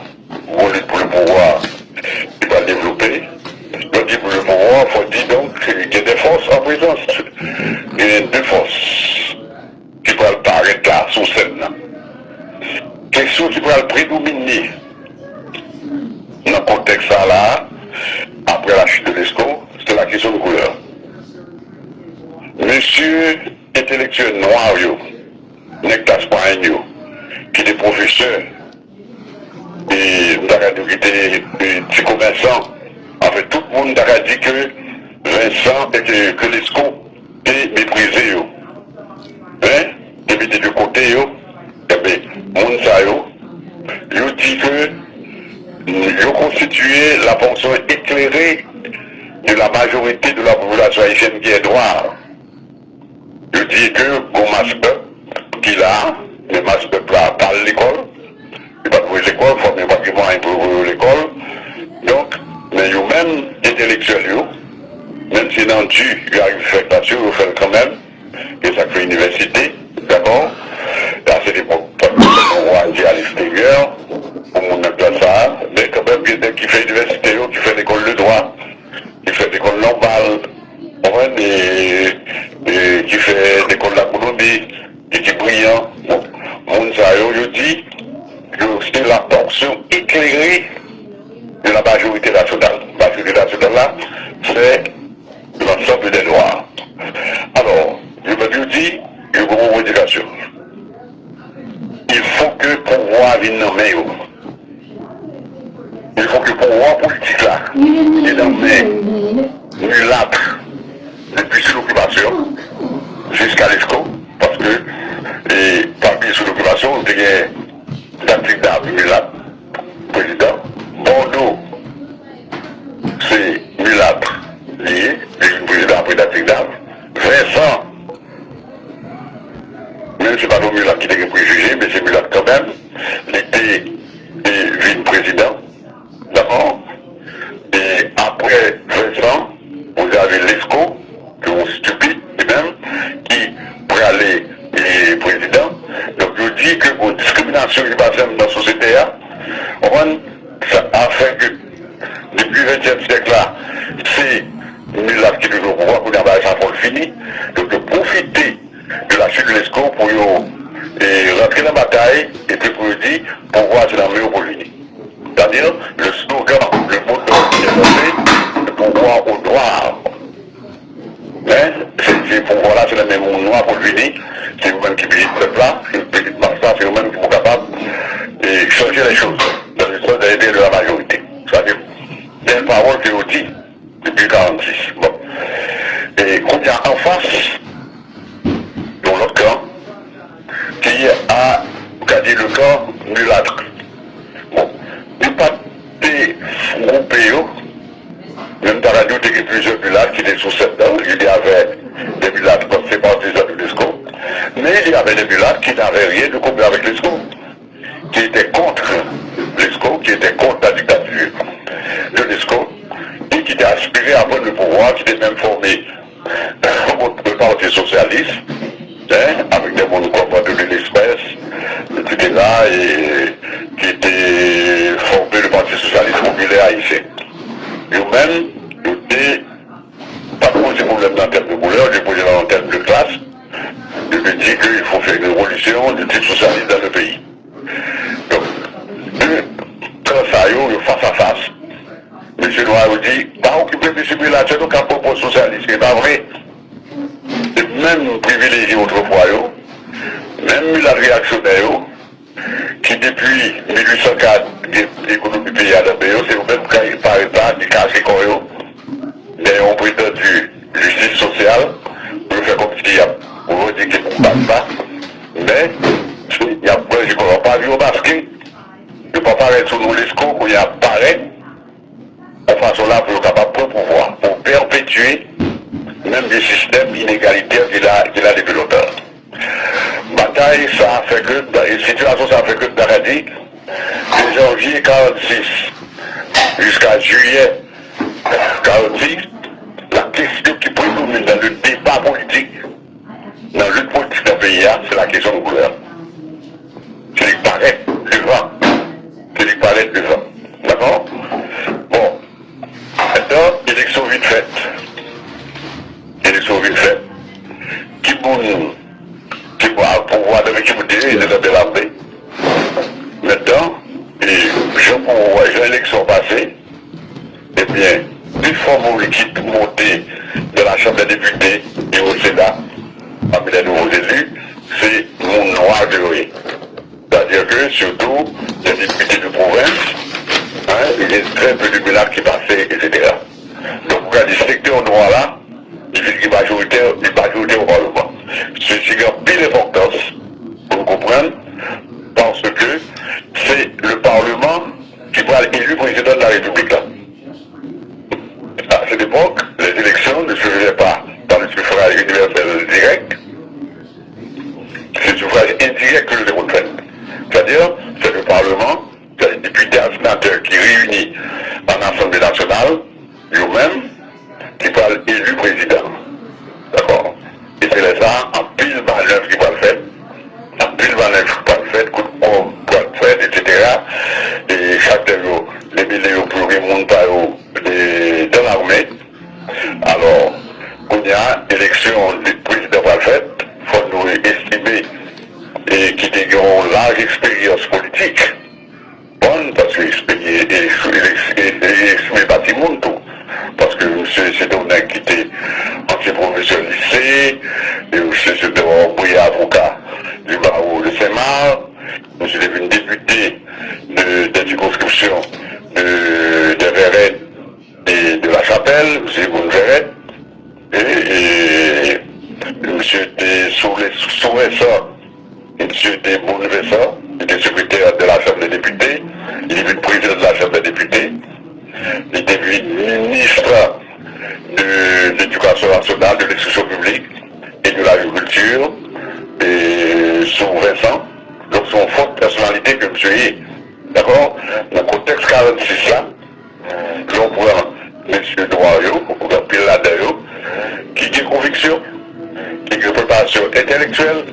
Yon lit pou le pouvwa ki pral devlope. Lè w di pou le pouvwa, fò di donk ke gen de fòs an prezans. Gen de fòs ki pral parèt la sou sèn nan. Kesyon ki pral predomine nan kontèks sa la, apre la chute de Lesko, se la kesyon de koulè. Mesye entelektyèl nwa yo, nèg klas mwayèn yo, ki te pwofesè, e m ta ka di w ki te, e, ti komèsan. Anfen, tout moun ta ka di ke Vincent e ke, ke Lesko te meprize yo. Hein? Te mete de kote yo. Enben, moun sa yo, Yo di ke yo konstitiye la fonksyon eklere de la majorite de la popilasyon ayisyèn ki est noire. Yo di ke gon mas pèp ki la, men mas pèp la pa al lekòl, yo pa t voye lekòl, fanmi yo pa t gen mwayen pou yo voye yo lekòl. Donk, men yo menm, entelektyèl yo, menm si nan di yo arive fè klas yo, yo fè l kanmenm. E sa k fè inivèsite, dakò? Sa se te pou, pou vwayaje a leksteryè, pou moun nan klas sa a. Men kanmenm, gen nèg ki fè inivèsite yo, ki fè lekòl de dwa, ki fè lekòl nòmal, konprann, e, e ki fè lekòl lakonomi, e ki briyan. Bon, moun sa yo, yo di, yo se la fonksyon eklere de la majorite nasyonal. Majorite nasyonal la, se l'ensemble des Noirs. Alò, yo menm yo di, yo gen yon revandikasyon. Il faut que pouvwa a vin nan men yo. Il faut que pouvwa politik la vin nan men milat depi sou lokipasyon jiska Lesko, paske, e, pa bliye sou lokipasyon, nou te gen Tactique d'Armes milat, prezidan. Bòdo, se milat li ye, li vin prezidan apre Tactique d'Armes. Vensan, menm si se pa t yon milat ki te gen prejije, men se milat kanmenm, li te, te vin prezidan. Dakò? E apre Vensan, ou te gen Lesko, ke yon stupid, li menm, ki prale, e, prezidan. Donk, yo di ke gon diskriminasyon ki pase anndan sosyete a. Konprann? Sa a fè ke, depi ventyèm syèk la, se milat ki toujou o pouvwa, kounye a bagay sa fò l fini. Donk, yo pwofite de la chute de Lesko pou yo, e, rantre nan batay, epi pou yo di, pouvwa se nan men yo pou l vini. Sètadi, le slogan, le mot d'ordre ki te lanse, le pouvoir aux Noirs. Men, se, se pouvwa la, se nan men moun nwa pou l vini, se yo menm ki pitit pèp la, se pitit mas la, se yo menm ki pou kapab, e, chanje les choses dans le sens de l'intérêt de la majorité. Sètadi, bèl pawòl ke yo di, depi karannsis. Bon. E kounye a, anfas, yon lòt kan, ki a, ou ka di, le kan milat. Bon, yo pa t te gwoupe yo, men m ta ka di w te gen plizyè milat ki te sou sèn nan, il y avait des mulâtres, c'est partisan de Lesko, mais il y avait des mulâtres qui n'avaient rien de commun avec Lesko, qui étaient contre Lesko, qui étaient contre la dictature de Lesko, et qui étaient aspirés à prendre le pouvoir, qui étaient même formés le Parti Socialiste, hein, avec des gens comme Anthony Lespès, et cetera, et qui étaient formés le Parti Socialiste Populaire Haïtien. Yo menm, yo te pa t poze pwoblèm nan tèm de koulè, yo te poze l nan tèm de klas. Yo te di ke il faut faire une révolution de type socialiste dans le pays. Donk, de kan sa yo, yo fas a fas. Mesye nwa yo di, pa okipe mesye milat yo, nou ka pran pòz sosyalis, se pa vre. Se menm privilejye otrefwa yo, menm milat reyaksyonè yo, ki depi mil uit san kat gen ekonomi peyi a nan men yo, se yo menm k ap parèt la, ki kase kò yo dèyè yon pretandi jistis sosyal, pou yo fè kòmsi y ap revandike pou baz la, men se, y ap manje kò yo, pa vin yo maske, yo pa parèt sou non Lesko, kounye a parèt yon fason la pou yo kapab pran pouvwa, pou pèpetye menm vye sistèm inegalitè ki la, ki la depi lontan. Batay sa a fè ke, e sitiyasyon sa a fè ke, m ta ka di, de janvye karannsis jiska jiyè karannsis, la kesyon ki predomine dans le débat politique, nan lit politik nan peyi a, se la kesyon de koulè. Se li k parèt devan. Se li k parèt devan. Dakò? Bon. Mentnan, eleksyon vin fèt. Eleksyon vin fèt. Ki moun ki pran pouvwa nan ki moun te ye, se nan lame. Mentnan, e jan pou wè jan eleksyon pase, ebyen, pifò moun ki monte nan la Chambre des Députés e o Sena, pami les nouveaux élus, se moun nwa ke yo ye. Sètadi ke, sitou, les députés de province, hein, il y a très peu de mulâtres qui passaient, et cetera. Donk, ou ka di sektè nwa la, li vin ki majoritè, li majoritè o palman. Se, se gen anpil enpòtans pou nou konprann, paske se, président de la République là. À cette époque, les élections ne se faisaient pas par le suffrage universel direct, c'est le suffrage indirect que le démon fait. C'est-à-dire, c'est le Parlement, c'est les députés et sénateurs qui réunissent en Assemblée nationale, yo menm, ki pral eli président. D'accord? E se lè sa, anpil manèv ki pral fèt, anpil manèv ki pral fèt, kout kòb pral fèt, et cetera. E chak lè yo, demele yo pou yo gen moun pa yo de, dans l'armée. Alò, kounye a, eleksyon de prezidan pral fèt, fò nou estime e ki te gen yon laj eksperyans politik. Bon, paske estime pa timoun tou. Paske misye se te yon nèg ki te ansyen pwofesè lise, e misye se te yon brillan avoka du barreau de Saint-Marc, misye te vin depite de, de circonscription de, de Verret e de la Chapelle, misye vin Verret, e, e misye te sou le, sou Vincent, misye te Bonvèsan, li te sekretè de la Chanm dè Depite, li te vin prezidan de la Chanm dè Depite, li te vin minis de l'Éducation nationale, de l'Instruction publique et de l'Agriculture, e sou Vincent. Donk, se yon fòt pèsonalite ke misye ye. Dakò? Nan kontèks karannsis la, lè w pran mesye nwa yo, ou gen anpil ladan yo, ki gen konviksyon, ki gen preparasyon entèlektyèl,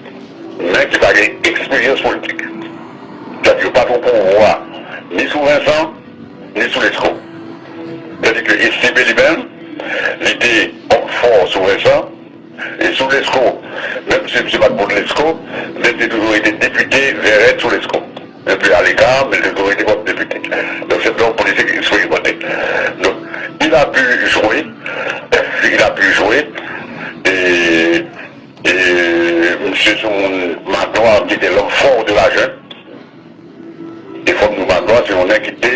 men ki pa gen eksperyans politik. Sètadi yo pa t o pouvwa ni sou Vincent, ni sou Lesko. Sètadi ke Estimé li menm, li te òm fò sou Vincent, e sou Lesko, menm si misye pa t moun Lesko, men li te toujou rete depite Verret sou Lesko. Epi aleka, men li te toujou rete kòm depite. Donk, se te yon politik eksperimante. Donk, il a pu jouer, il a pu jouer, e, e misye se yon moun Magloire ki te l'homme fort de la junte. E fò m di w Magloire se yon nèg ki te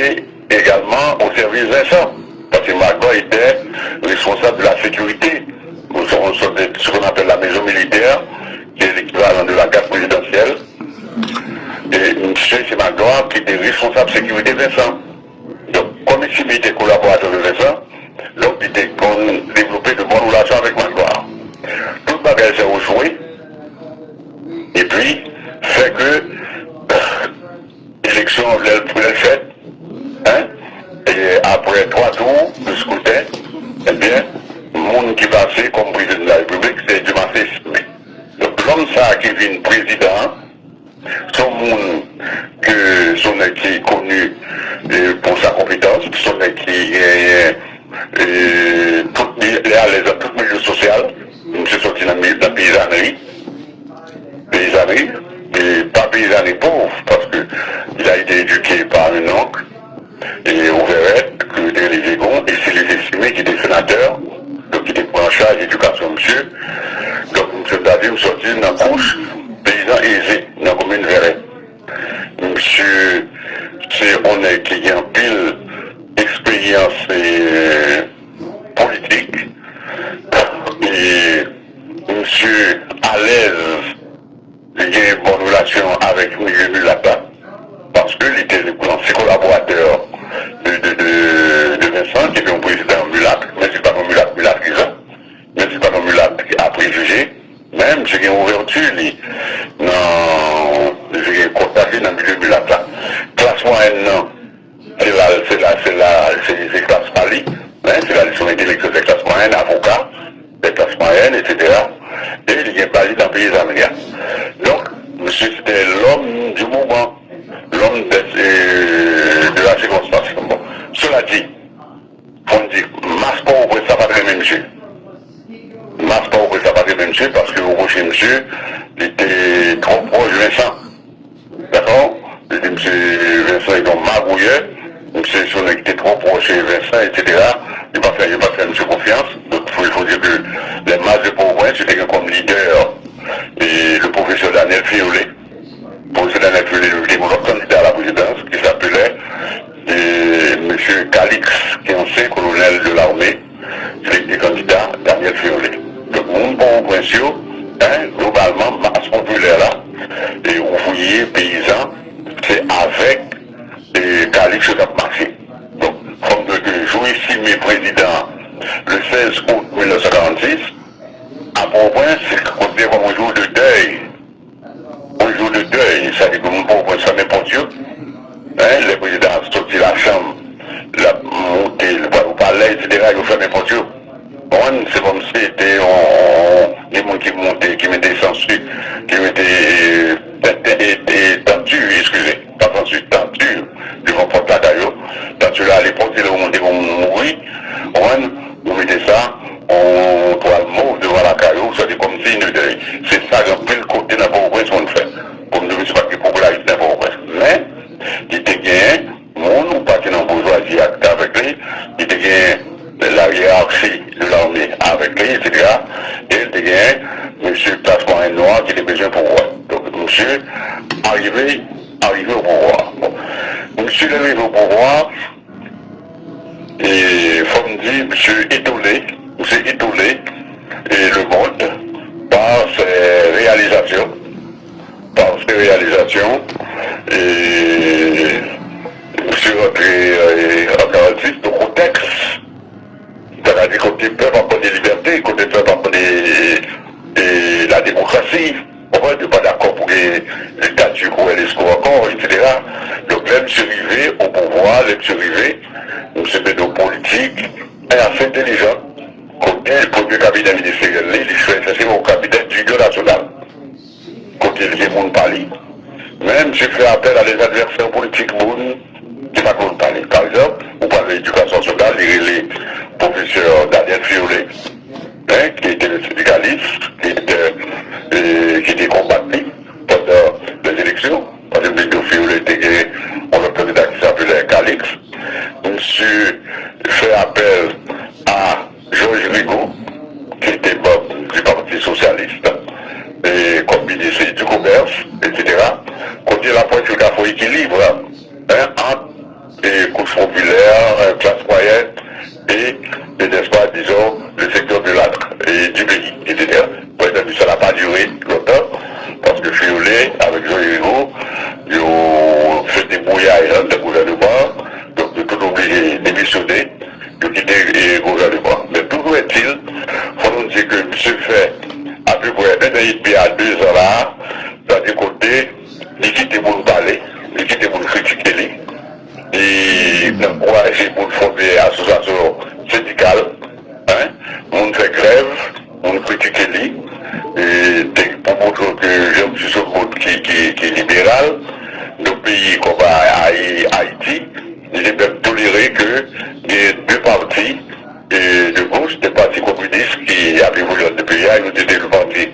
egalman o sèvis Vincent. Paske Magloire était responsable de la sécurité, ou ce qu'on appelle la maison militaire, qui est l'équivalent de la garde présidentielle. E misye se Magloire ki te responsab sekirite Vincent. Donk, kòm Estimé te kolaboratè de Vincent, donk li te konn devlope de bonnes relations avec Magloire. Tout bagay sa yo jwe, epi fè ke eleksyon lè l, lè l fèt, hein, e apre twa tou de scrutin, ebyen, moun ki pase kòm prezidan de la repiblik, se Dumarsais Estimé. Donk, lòm sa a ki vin prezidan an, se yon moun ke se yon nèg ki koni, e, pou sa konpetans, se yon nèg ki genyen, e, tout, li, li alèz nan tout milye sosyal. Misye soti nan, nan peyizanri, peyizanri, e pa peyizanri pòv, paske il a été éduqué par un oncle, e Ouvèrèt, ke yo te rele Vye Gon, e se li Estimé ki te senatè, donk ki te pran an chaj edikasyon misye. Donk, misye ta di m sòti nan kouch peyizan eze nan komin Vèrèt. Misye se yon nèg ki gen anpil eksperyans, e, politik. E misye alèz, li gen bòn relasyon avèk milye milat la. Paske li te yon ansyen kolaboratè de, de, de, de Vincent, ki te yon prezidan milat, men se pa yon milat, milat Vizan, men se pa yon milat a prejije, men misye gen ouvèti li nan, misye gen kontak li nan milye milat la. Klas mwayèn nan, se la, se la, se la, se, se klas pa li, men se la li se yon entelektyèl de klas mwayèn, avoka de klas mwayèn, et cetera. E li gen baz li nan peyizanri a. Donk, misye se te l'homme du moment, l'homme de, euh, de la circonstance. Bon, cela dit, fò n di, mas Pòtoprens la pa t renmen misye. Mas Pòtoprens la pa t renmen misye paske yo repwoche misye, li te twò pwòch Vincent. Dakò? Li di misye Vincent se yon magouyè, misye se yon nèg ki te twò pwòch Vincent, et cetera. Yo pa fè, yo pa fè misye konfyans. Donk, fò, fò di ke les masses de Port-au-Prince, yo te gen kòm lidè, e, le professeur Daniel Fiolet. Professeur Daniel Fiolet, li te gen yon lòt kandida a la prezidans, ki se te, e, mesye Calix, ki ansyen kolonèl de l'armée, se li ki te kandida Daniel Fiolet. Donk, moun Pòtoprens yo, en, globalman, mas popilè la, e ouvriye, peyizan, se avèk, e, Calix yo t ap mache. prezidan le sèz out mil nèf san karannsis, a Pòtoprens, se konsidere kòm yon jou de dèy. Yon jou de dèy, sa vle di ke moun Pòtoprens fèmen pòt yo. Hein, lè prezidan ap soti lachanm, l ap monte, l pral o palè, etsetera, yo fèmen pòt yo. Konprann? Se kòmsi se te yon, yon, de moun ki monte, ki mete sansi, ki mete, e, e, e, e, tanti, eskize, pa sansi, tanti devan pòt lakay yo. Tanti la ale pòt, se lè yo monte, yon moun mouri. Konprann? Yo mete sa, yon twal mov devan lakay yo, sa se kòmsi yon dèy. Se sa gen anpil kote nan Pòtoprens moun fè. Kòm nou di, se pa gen popilarite nan Pòtoprens. Men, li te genyen moun ou pa te nan boujwazi ak, avèk li, li te genyen la hiérarchie de l'armée avèk li, etsetera. E li te genyen mesye klas mwayèn nwa ki te bezwen pouvwa. Donk, misye arive, arive o pouvwa. Bon. Misye lè l rive o pouvwa, e fò m di, misye etone, misye etone, e le monde par ses réalisations, par ses réalisations, e misye rantre, e, an karannsis, nan kontèks, sètadi kote pèp ap mande libète, kote pèp ap mande, e, la demokrasi, konprann, yo pa dakò pou gen diktati Jovenel Lescot ankò, etsetera. Donk, lè misye rive o pouvwa, lè misye rive, misye mennen yon politik ase entèlijan, kote premye kabinè ministeryèl li, li fè, sa se yon kabinè dinyon nasyonal. Kote l gen moun pa li. Men, misye fè apèl a des adversaires politiques, moun ki pa konn pale. Pa egzanp, ou pale edikasyon nasyonal, li rele pwofesè Daniel Fiolet, hein, ki te sendikalis, ki te, e, ki te konbat li pandan lèzeleksyon. Paske m te di w, Fiolet te gen yon lòt kandida ki se apele Calix. Misye fè apèl a Georges Rigaud, ki te manm di Pati Sosyalist, e, kòm minis di Komès, etsetera. Kote l ap wè si l ka fè yon ekilib, hein, ant, e, kouch popilè, e, klas mwayèn, e, e, n'est-ce pas, disons, le secteur de l'art, e, du pays, etsetera. Bon, sa pa dire lontan, paske Fiolet avèk Georges Rigaud, yo fè debouyay anndan gouvènman an, donk yo tout oblije demisyone. Yo kite, e, gouvènman. Men toujou ètil, fò nou di ke misye fè apeprè en an edmi a de zan la, sa di kote li kite moun pale, li kite moun kritike li, li ankouraje moun fòme asosyasyon sendikal, hein, moun fè grèv, moun kritike li, e, te, pou montre ke Jean Baptiste se yon moun ki, ki, ki liberal, nan peyi kòm a, a, Ayiti, li te menm tolere ke gen de pati, e, de goch, de pati kominis ki ap evolye nan peyi a, yo te te le pati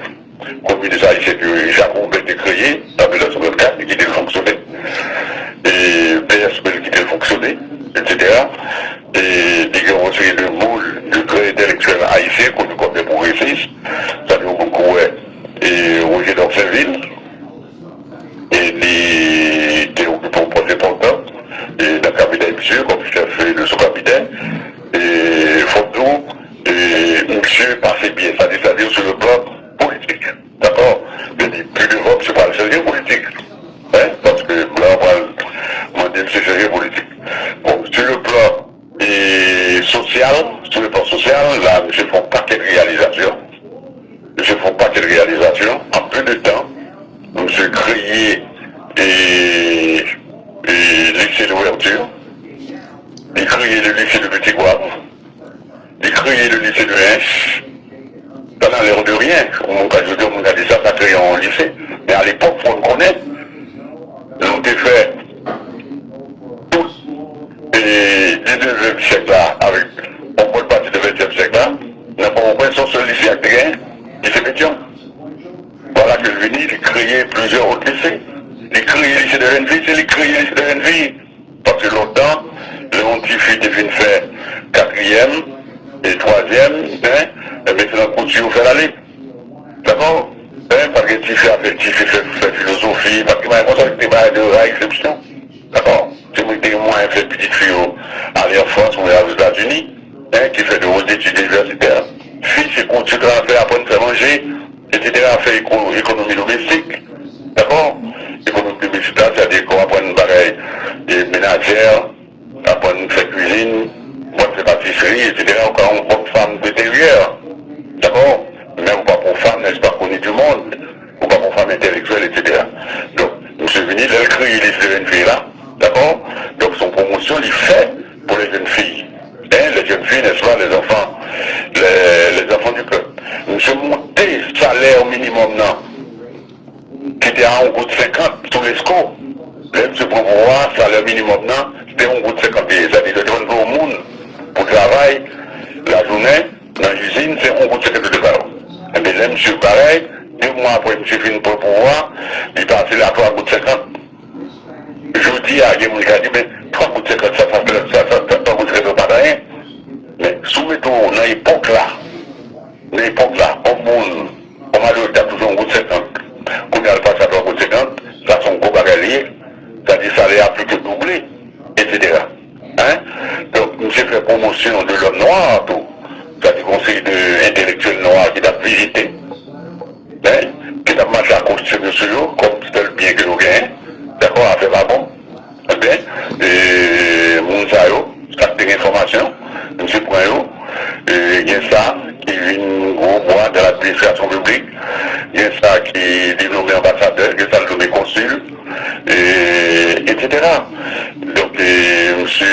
kominis ayisyen ke Jakobin te kreye an mil nèf san trannkat, li kite l fonksyone. E P S P, li kite l fonksyone, etsetera. E li gen yon seri de moun, de gran entèlektyèl ayisyen, koni kòm de pwogresis, sa di yon moun kou wè, e Roger Dorceville, e li te okipe yon pòs enpòtan, e nan kabinè misye, kòm chèf de sou kabinè. E fò m di w, e misye pase byen, sa di, sa di, sou le plan politik. Dakò? Men li, pi devan, misye pral chanje politik. Hein? Paske blan an pral mande misye chanje politik. Bon, sur le plan, e, sosyal, sur le plan sosyal, la, misye fè yon pakèt reyalizasyon. Misye fè yon pakèt reyalizasyon. An pe de tan, misye kreye, e, e, Lycée Louverture. Li kreye le Lycée de Petit Goâve. Li kreye le Lycée de Hinche. Sa nan lè de ryen. Moun ka, jodi a, moun ka di sa, sa kreye yon lise. Men alepòk, fò n konnen, nou te fè tout, e, diznèvyèm syèk la, avèk yon bòn pati de ventyèm syèk la, nan Pòtoprens, se yon sèl lise ak te genyen, ki se Petyon. Vwala ke l vini, li kreye plizyè lòt lise. Li kreye lise de jèn fi, se li k kreye lise de jèn fi. Paske lontan, lè yon tifi te fin fè katriyèm e twazyèm, en, enben, se nan kouti yo fè l ale. Dakò? En, pa t gen tifi ap fè, tifi fè, fè filozofi, pa t gen bagay konsa, se te bagay de ra eksepsyon. Dakò? Se moun ki te gen mwayen fè pitit fi yo ale an Frans oubyen Ozetazini, en, ki fè de hautes études universitaires. Fi, se kouti yo t ap fè, aprann fè manje, etsetera, fè eko-, ekonomi domestik. Dakò? Ekonomi domestik la, sètadi ke w aprann bagay, e, menajè, aprann fè kwizin, Ou pral fè patisri, etsetera. Ou ka yon bòn fanm de teryè. Dakò? Men ou pa pou fanm, n'est-ce pas, connue du monde. Ou pa pou fanm entèlektyèl, etsetera. Donk, misye vini, lè l kreye Lycée des Jeunes Filles la, dakò? Donk, se yon pwomosyon li fè pou les jeunes filles. Hein, les jeunes filles, n'est-ce pas, les enfants, les, les enfants du peuple. Misye monte salè minimòm nan ki te a yon goud senkant sou lesko. Lè misye pran pouvwa a, salè minimòm nan, se te yon goud senkant li ye. Sa di, yo te konn peye yon moun pou travay lajounen nan izin, se yon goud senkant yo te ba yo. Enben, lè misye parèy, de mwa apre misye fin pran pouvwa a, li pase l a twa goud senkant. Jodi a, gen moun ki ka di, men, twa goud senkant, sa, sa, sa, sa, sa, twa goud senkant, sa pa t anyen. Men, si w mete w nan epòk la, nan epòk la, yon moun, yon madorit t ap touche yon goud senkant, kounye a l pase a twa goud senkant, sa se yon gwo bagay li ye. Sa di salè a plis ke double, etsetera. Hein? Donk, misye fè pwomosyon de l'homme noir tou. Sa di konsèy de entèlektyèl nwa ki t ap vizite, hein, ki t ap mache ak kostim yo sou yo, kòm sèl byen ke yo genyen. Dakò, afè pa bon. Enben, e, moun sa yo, sa k te gen fòmasyon, misye pran yo. E, gen sa ki vin gwo bwa nan ladministrasyon piblik, gen sa ki li nome anbasadè, gen sa li nome konsil, e, etsetera. Donk, e, misye,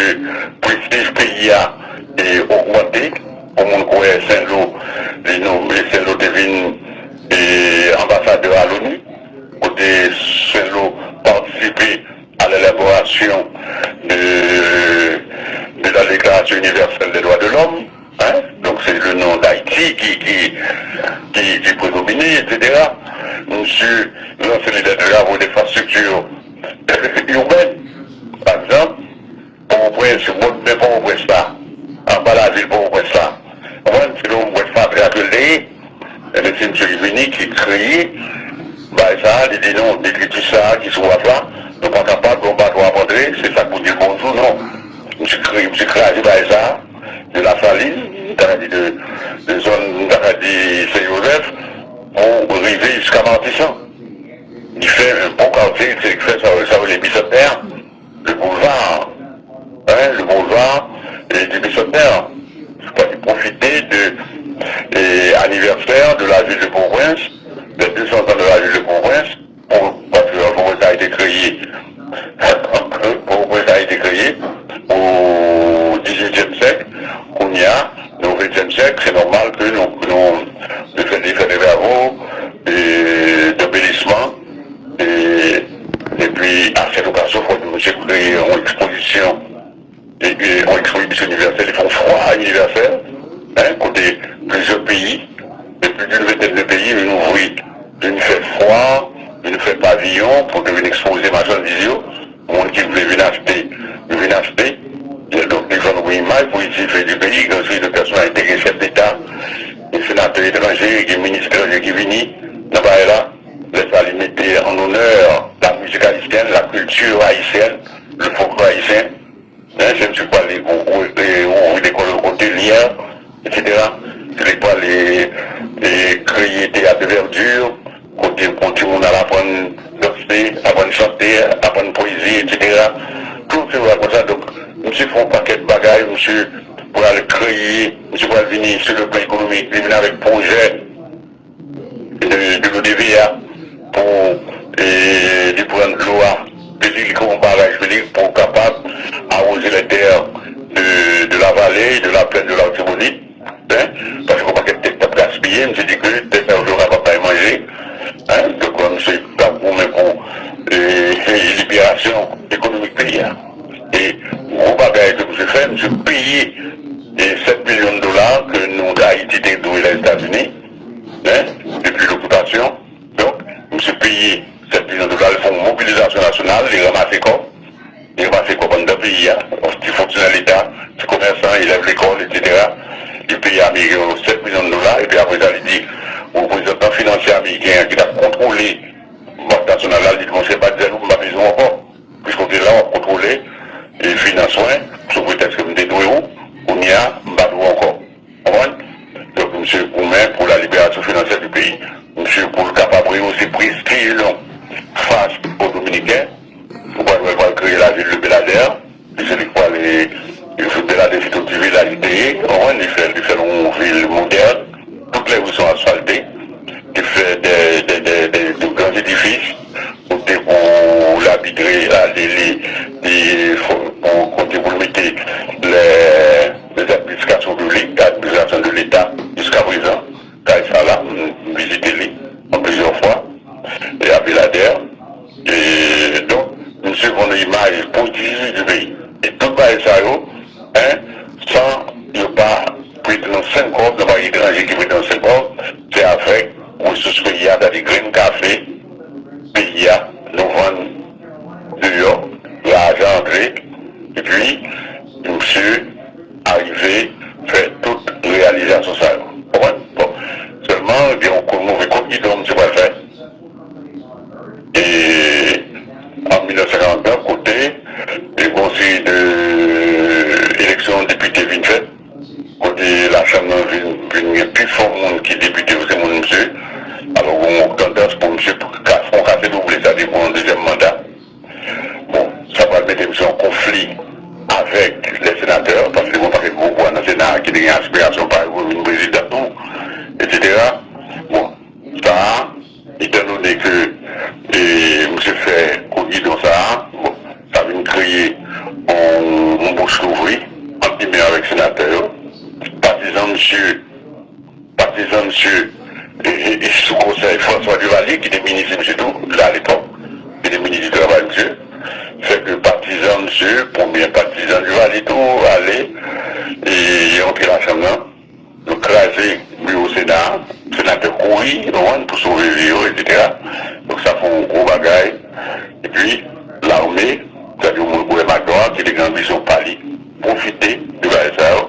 prestij peyi a, e, ogmante. Pou moun kwè Senlo, li nome Senlo te vin, e, anbasadè a l'ONU, kote Senlo patisipe à l'élaboration de, de la Déclaration universelle des droits de l'homme, hein? Donc c'est le nom d'Haïti qui, qui, qui, qui prédominait, etsetera. Misye lanse li des travaux d'infrastructure urbaine, pa egzanp, Pòtoprens, bò men Pòtoprens la, anba lavil Pòtoprens la. Ou konprann? Se yon bwèt fatra ke l te ye. Ebyen, se misye ki vini, ki kreye bagay sa a, li di non, dekritis sa a ki sou waf la, nou pa kapab, yon bato ap antre, se sa k pou di l bonjou, non. Misye kreye, misye kraze bagay sa a, de Lasalin, m ta ka di de, de zòn, m ta ka di Sen Jozèf, pou rive jiska Matisan. Li fè yon bon katye, se li k fè sa, sa yo rele Bisantnè a. Le boulevard, hein, le boulevard, eh, du bicentenaire. Pou li pwofite de, eh, anniversaire de la ville de Port-au-Prince, des deux cents ans de la ville de Port-au-Prince, pou, paske Port-au-Prince a été créé, Port-au-Prince a été créé au dix-huitième siècle, kounye a, nou ventyèm syèk, se nòmal ke nou, nou, nou fè, fè de travaux, eh, d'embellissement, E, epi, a sèt okazyon, fò nou, misye kreye yon ekspozisyon, e, e, yon ekspozisyon inivèsèl, li fè yon fwa inivèsèl, hein, kote plizyè peyi, de plus d'une vingtaine de pays, vin ouvri, vin fè fwa, vin fè paviyon pou te vin ekspoze machandiz yo, moun ki vle vin achte, yo vin achte. E donk, li vann yon imaj pozitif du pays, gen yon seri de pèsonalite, gen chèf deta, gen senatè etranje, gen minis etranje ki vini nan bagay la. Lè sa, li mete en honneur la musique haïtienne, la culture haïtienne, le folklore haïtien. Hein, se misye ki pral ouvri lekòl Otelyè, etsetera. Se li ki pral, e, kreye teyat de verdure, kote pou timoun al aprann danse, aprann chante, aprann pwezi, etsetera. Tout se bagay konsa. Donk, misye fè yon pakèt bagay, misye pral kreye, misye pral vini sou le plan ekonomik, li vin avèk pwojè de, de l'O D V A pou, e, li pran dlo a, de li, li kreye yon baraj pou li, pou kapab awoze les terres de, de la vallée, de la plaine de l'Artibonite, hein, paske yon pakèt tè k t ap gaspiye, misye di ke tè sa yo, yo kapab bay manje, hein, donk, misye t ap goumen pou, e, liberasyon ekonomik peyi a. E gwo bagay ke misye fè, misye peye, e, sèt milyon dola ke nou, Ayiti, te dwe Lèzetazini, hein, depi lokipasyon. Donk, misye peye sèt milyon dola, li fè yon mobilizasyon nasyonal, li ranmase kòb, li ranmase kòb anndan peyi a, ti fonksyonè leta, ti komèsan, elèv lekòl, etsetera. Li peye Ameriken yo sèt milyon dola, epi apre sa, li di, reprezantan finansyè ameriken an ki t ap kontwole Bank Nasyonal la, li di, monchè, pa di nou, m pa bezwen w ankò. Piske w te la, w ap kontwole, e, finans mwen, sou pretèks ke m te dwe w, kounye a, m pa dwe w ankò. Konprann? Donk, misye goumen pour la libération financière du pays. Misye, pou l kapab rehaussé prestij nou fas o Dominiken, ou pral wè l pral kreye lavil de Beladè, e se li k pral, e, Beladè se tout ti vilaj li te ye, konprann, li fè, li fè l yon vil modèn. Toutes les rues sont asphaltées. Li fè de, de, de, de, de grands édifices, kote pou labidre ale li, li pou, kote pou l mete les, les administrations publiques, administration de l'État, jusqu'à présent. Kay sa la, m vizite li an plizyè fwa, e Abinader. E donk, misye fè yon imaj pwodij du pays. E tout bagay sa yo, hein, san yo pa prete nou senk kòb, nan pa etranje ki prete nou senk kòb, se avèk resous peyi a, sètadi grenn kafe peyi a, nou vann deyò, lajan antre, epi misye arive fè tout reyalizasyon sa yo. Konprann? Bon, sèlman, gen yon kou move kout gidon misye pral fè. E an mil nèf san karant, kote, e gon seri de eleksyon depite vin fèt, kote lachanm nan vin, vin gen pi fò moun ki depite yo, se moun misye. Alò, gon tandans pou misye ka, fè yon kase double, sètadi pou yon dezyèm manda. Bon, sa pral mete misye an konfli avèk lè senatè, paske gon pakèt gwo bwa nan Sena a ki te gen aspirasyon pa yo vin prezidan tou, etsetera. Bon, sa a, etandone ke, e, misye fè kou gidon sa a, bon, sa vin kreye yon, yon bouch louvri ant li menm avèk senatè yo. Patizan misye, patizan misye, e, e, e sou konsèy François Duvalier, ki te minis misye tou, la alepòk, ki te minis di travay misye, fè ke patizan misye, konbyen patizan Duvalier tou, ale, e, antre lachanm nan, yo kraze biwo Sena a, senatè kouri, konprann, pou sove vi yo, etsetera. Donk, sa fè yon gwo bagay. Epi, lame, sètadi yon moun koulè maton an, ki te gen anbisyon pa li, pwofite de bagay sa yo.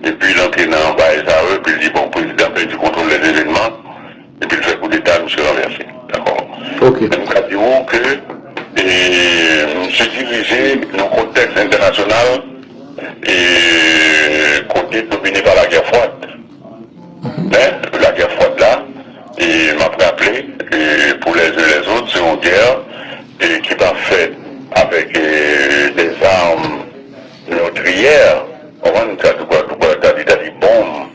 Epi, l antre nan bagay sa yo, epi l di, bon, prezidan pèdi kontwòl dè evènman, epi l fè koudeta, misye ranvèse. Dakò? Ok. Men m ka di w ke, e, misye dirije nan kontèks entènasyonal, e, kote domine pa lagè fwad. Men, lagè fwad la, e, m ap raple, e, pour les uns les autres, se yon gè, e, ki pa fèt avèk, e, des armes meurtrières, konprann, sa, tout, tout, sètadi, sètadi bonm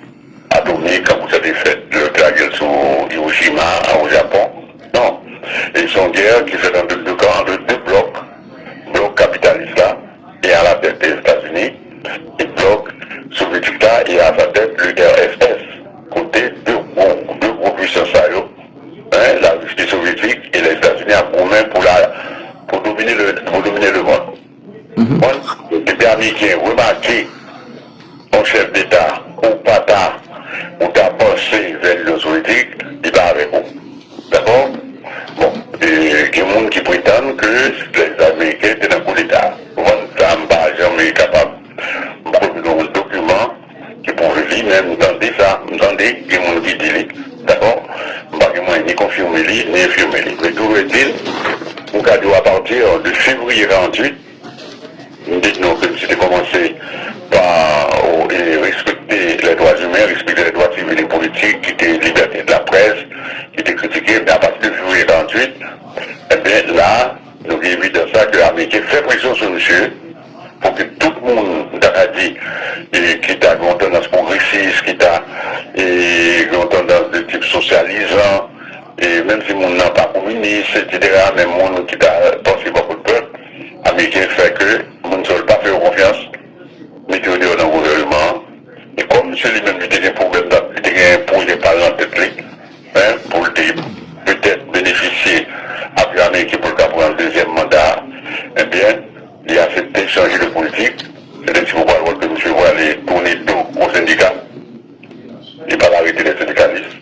atomik, tankou sa te fèt lè yo te lage l sou Hiroshima, o Japon. Non. E se yon gè ki fèt ant de kan, ant de blòk, blòk kapitalis la, e a la tèt Lèzetazini, e blòk sovyetik la, e a sa tèt le R S S, kote de gwo, de gwo pwisans sa yo, hein, la Russie soviétique et les États-Unis ap goumen pou la, pou domine le, pou domine le monde. Bon, depi Ameriken remake yon chèf deta ou pa ta, ou ta panse vè Linyon Sovyetik, li pa avèk ou. Dakò? Bon, e, gen moun ki pretann ke lè Ameriken te nan koudeta. Bon, sa, m pa janm kapab, m poko jwenn yon dokiman ki pwouve li, men m tande sa, m tande gen moun ki di li. Dakò? M pa gen mwayen ni konfime li, ni enfime li. Men toujou èt-il, m ka di w, apati de fevriye karanntuit, m di nou ke misye te kòmanse pa, e, respekte lè dwa imen, respekte lè dwa sivil e politik, ki te libète de la près, ki te kritike, men apati de fevriye karanntuit, ebyen, la, nou gen evidans la ke Ameriken fè presyon sou misye, pou ke tout moun, m ta ka di, e, ki ta gen yon tandans pwogresis, ki ta, e, gen yon tandans de tip sosyalizan, e, menm si moun nan pa kominis, etsetera, men moun ki ta panse bò kot pèp, Ameriken fè ke moun sa yo pa fè yo konfyans, mete yo deyò nan gouvènman an. E kòm misye li menm, li te gen pwoblèm, li te gen pwojè pa l nan tèt li, hein, pou l te petèt benefisye apui Ameriken pou l ka pran dezyèm manda a, ebyen, li aksepte chanje de politik. Se te si pou pral wè ke misye prale tounen do o sendika. Li pral arete les syndicalistes.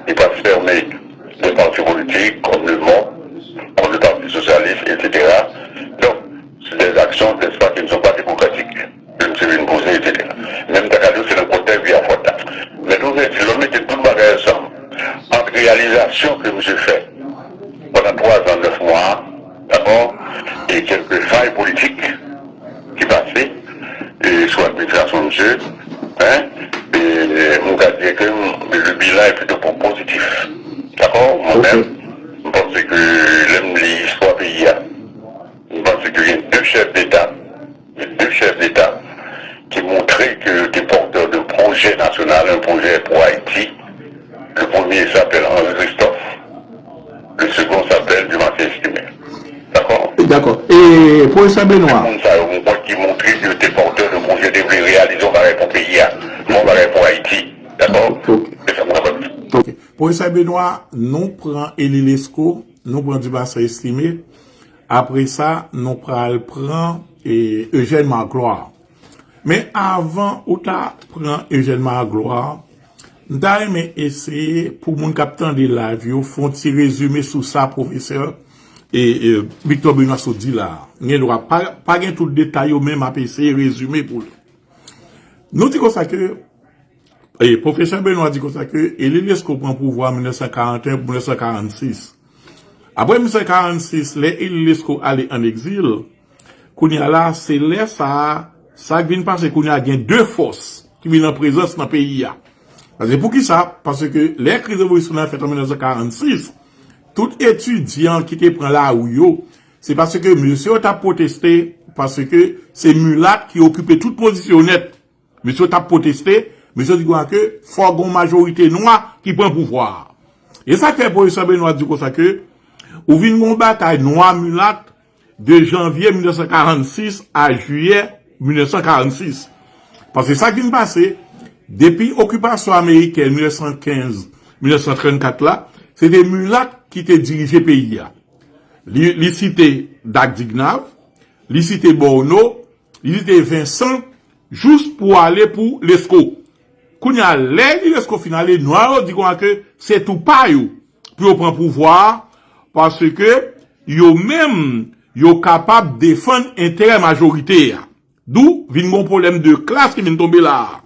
Li pral fèmen de pati politik kòm le MOP, kòm le Parti Socialiste, etsetera. Donk, c'est des actions, n'est-ce pas, qui ne sont pas démocratiques. Ke misye vin poze, etsetera. Men m ta ka di w se nan kontèks Gè Fwad la. Men toujou èt-il, lè w mete tout bagay ansanm, ant reyalizasyon ke misye fè pandan twa zan, nèf mwa, dakò, e kèlke fay politik ki pase, e sou administrasyon misye, hein, e m ka di ke m, le bilan est plutôt po-, pozitif. Dakò? Mwen menm, m panse ke lè m li istwa peyi a, m panse ke gen de chèf deta, gen de chèf deta ki montre que des porteurs de projets nationaux, un projet pour Haïti. Le premier s'appelle Henri Christophe, le second s'appelle Dumarsais Estimé. D'accord? Dakò. E pwofesè Benoît? Moun sa yo, mwen kwè ki montre ke yo te pòtè de pwojè, te vle reyalize yon bagay pou peyi a, yon bagay pou Ayiti. Dakò? Ok. Se sa mwen kapab di. Ok. Pwofesè Benoît, nou pran Elie Lescot, nou pran Dumarsais Estimé. Apre sa, nou pral pran e, Eugène Magloire. Men avan ou ta pran Eugène Magloire, m ta renmen eseye pou moun k ap tande live yo fè yon ti rezime sou sa pwofesè e, e, Victor Benoît sot di la a. M gen dwa pa, pa gen tout detay yo, men m ap eseye rezime pou li. Nou di konsa ke, e, pwofesè Benoît di konsa ke Elie Lescot pran pouvwa an mil nèf san karanteyen pou mil nèf san karannsis. Apre mil nèf san karannsis, lè Elie Lescot ale ann egzil, kounye a la, se lè sa a, sa k vin pase kounye a, gen de fòs ki vin an prezans nan peyi a. Paske poukisa? Paske lè kriz revolisyonè a fèt an mil nèf san karannsis, tout etidyan ki te pran lari yo, se paske mesye yo t ap pwoteste, paske se milat ki okipe tout pozisyon nèt. Mesye yo t ap pwoteste, mesye yo di konsa ke fò gen yon majorite nwa ki pran pouvwa a. E sa k fè pwofesè Benoît di konsa ke ou vin gen yon batay nwa milat de janvye mil nèf san karannsis a jiyè mil nèf san karannsis. Paske sa k vin pase, depi okipasyon amerikèn mil nèf san kenz, mil nèf san trannkat la, se te milat ki te dirije peyi a. Li, li site Dag Dignav, li site Borno, li site Vincent, jous pou ale pou Lescot. Kounye a, lè Elie Lescot fin ale, nwa yo di konsa ke se tou pa yo pou yo pran pouvwa a, paske yo menm, yo kapab defann enterè majorite a. Dou vin gen yon pwoblèm de klas ki vin tonbe la a.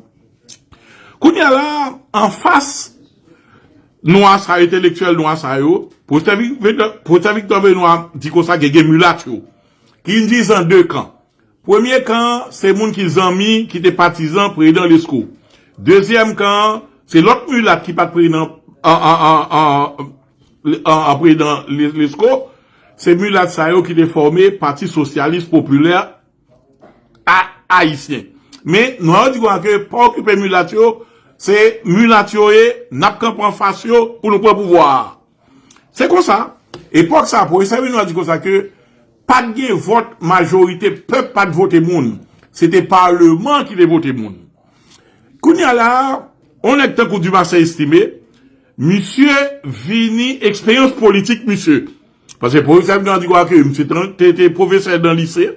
Kounye a la, anfas nwa sa yo, entelektyèl nwa sa yo, pwofesè Vic-, Victor, pwofesè Victor Benoît di konsa ke gen milat yo, ki vin divize an de kan. Premye kan an, se moun ki zanmi, ki te patizan prezidan Lescot. Dezyèm kan an, se lòt milat ki pa t prezidan, an, an, an, an, an, an prezidan Le-, Lescot. Se milat sa yo ki te fòme Pati Sosyalis Popilè a-, Ayisyen. Men, nwa yo di konsa ke pa okipe milat yo, se milat yo ye, n ap kanpe anfas yo pou nou pran pouvwa a. Se konsa, epòk sa, pwofesè Benoît di konsa ke pa t gen vòt majorite, pèp pa t vote moun. Se te paleman ki te vote moun. Kounye a la, yon nèg tankou Dumarsais Estimé, misye vini eksperyans politik misye. Paske pwofesè Benoît di konsa ke misye te, te, te pwofesè nan lise,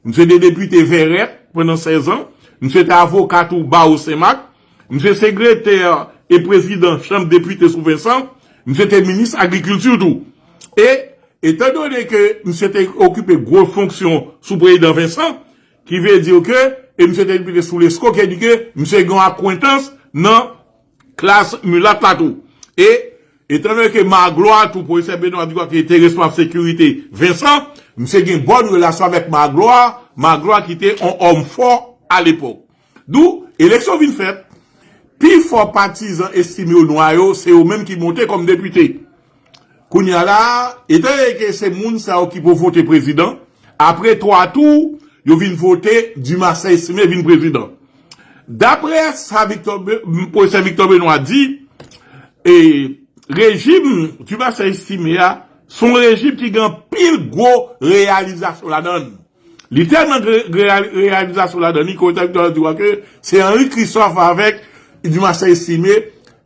misye te depite Vèrèt pandan sèz an, misye te avoka tou bawo Senmak, misye sekretè e prezidan chanm depite sou Vensan, misye te minis agrikilti tou. E, etandone ke misye te okipe gwo fonksyon sou prezidan Vensan, ki vle di ke, e misye te depite sou Lescot, ki di ke misye gen yon akwentans nan klas milat la tou. E, etandone ke Magloire tou, pwofesè Benoît Dubois ki te responsab sekirite Vensan, misye gen bòn relasyon avèk Magloire, Magloire ki te yon òm fò alepòk. Dou, eleksyon vin fèt, pifò patizan Estimé yo nwa yo, se yo menm ki monte kòm depite. Kounye a la, etandone ke se moun sa yo ki pou vote prezidan, apre twa tou, yo vin vote Dumarsais Estimé vin prezidan. Daprè sa Victor Be-, pwofesè Victor Benoît di, e, rejim Dumarsais Estimé a, se yon rejim ki gen anpil gwo reyalizasyon ladan l. Li tèlman gen reya-, reyalizasyon ladan li, ke pwofesè Victor Benoît di ke se Henri Christophe avèk Dumarsais Estimé,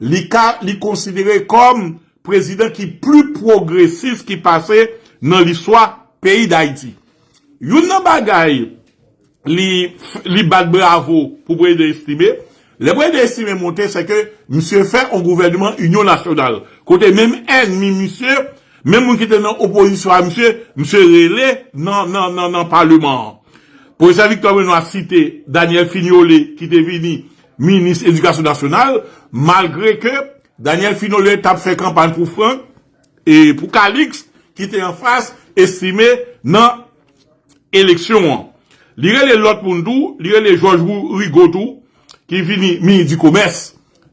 li ka, li konsidere kòm prezidan ki pli pwogresis ki pase nan listwa peyi Dayiti. Youn nan bagay li, li bat bravo pou prezidan Estimé, lè prezidan Estimé monte, se ke misye fè yon gouvènman inyon nasyonal. Kote menm ènmi misye, menm moun ki te nan opozisyon a misye, misye rele nan, nan, nan, nan paleman an. Pwofesè Victor Benoît site Daniel Fignolé, ki te vini minis edikasyon nasyonal, malgre ke Daniel Fignolé t ap fè kanpay pou Franck e pou Calixte, ki te anfas Estimé nan eleksyon an. Li rele lòt moun tou, li rele Georges Rou-, Rigaud tou, ki vini minis di komès.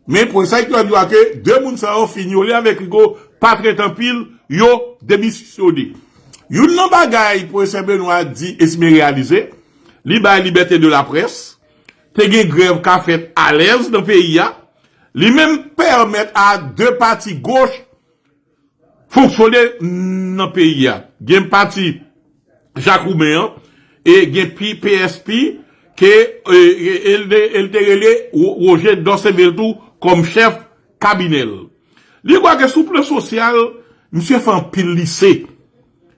Men pwofesè Victor Benoît di ke de moun sa yo, Fignolé avèk Rigaud, pa t ret anpil, yo demisyone. Youn nan bagay pwofesè Benoît di Estimé reyalize, li bay libète de laprès, te gen grèv ka fèt alèz nan peyi a. Li menm pèmèt a de pati goch fonksyone nan peyi a. Gen pati Jak Wouben an, e gen P S P ke e, e, el te, el te rele Ro- Roger Dorceville tou kòm chèf kabinè l. Li kwè ke sou plan sosyal, misye fè anpil lise.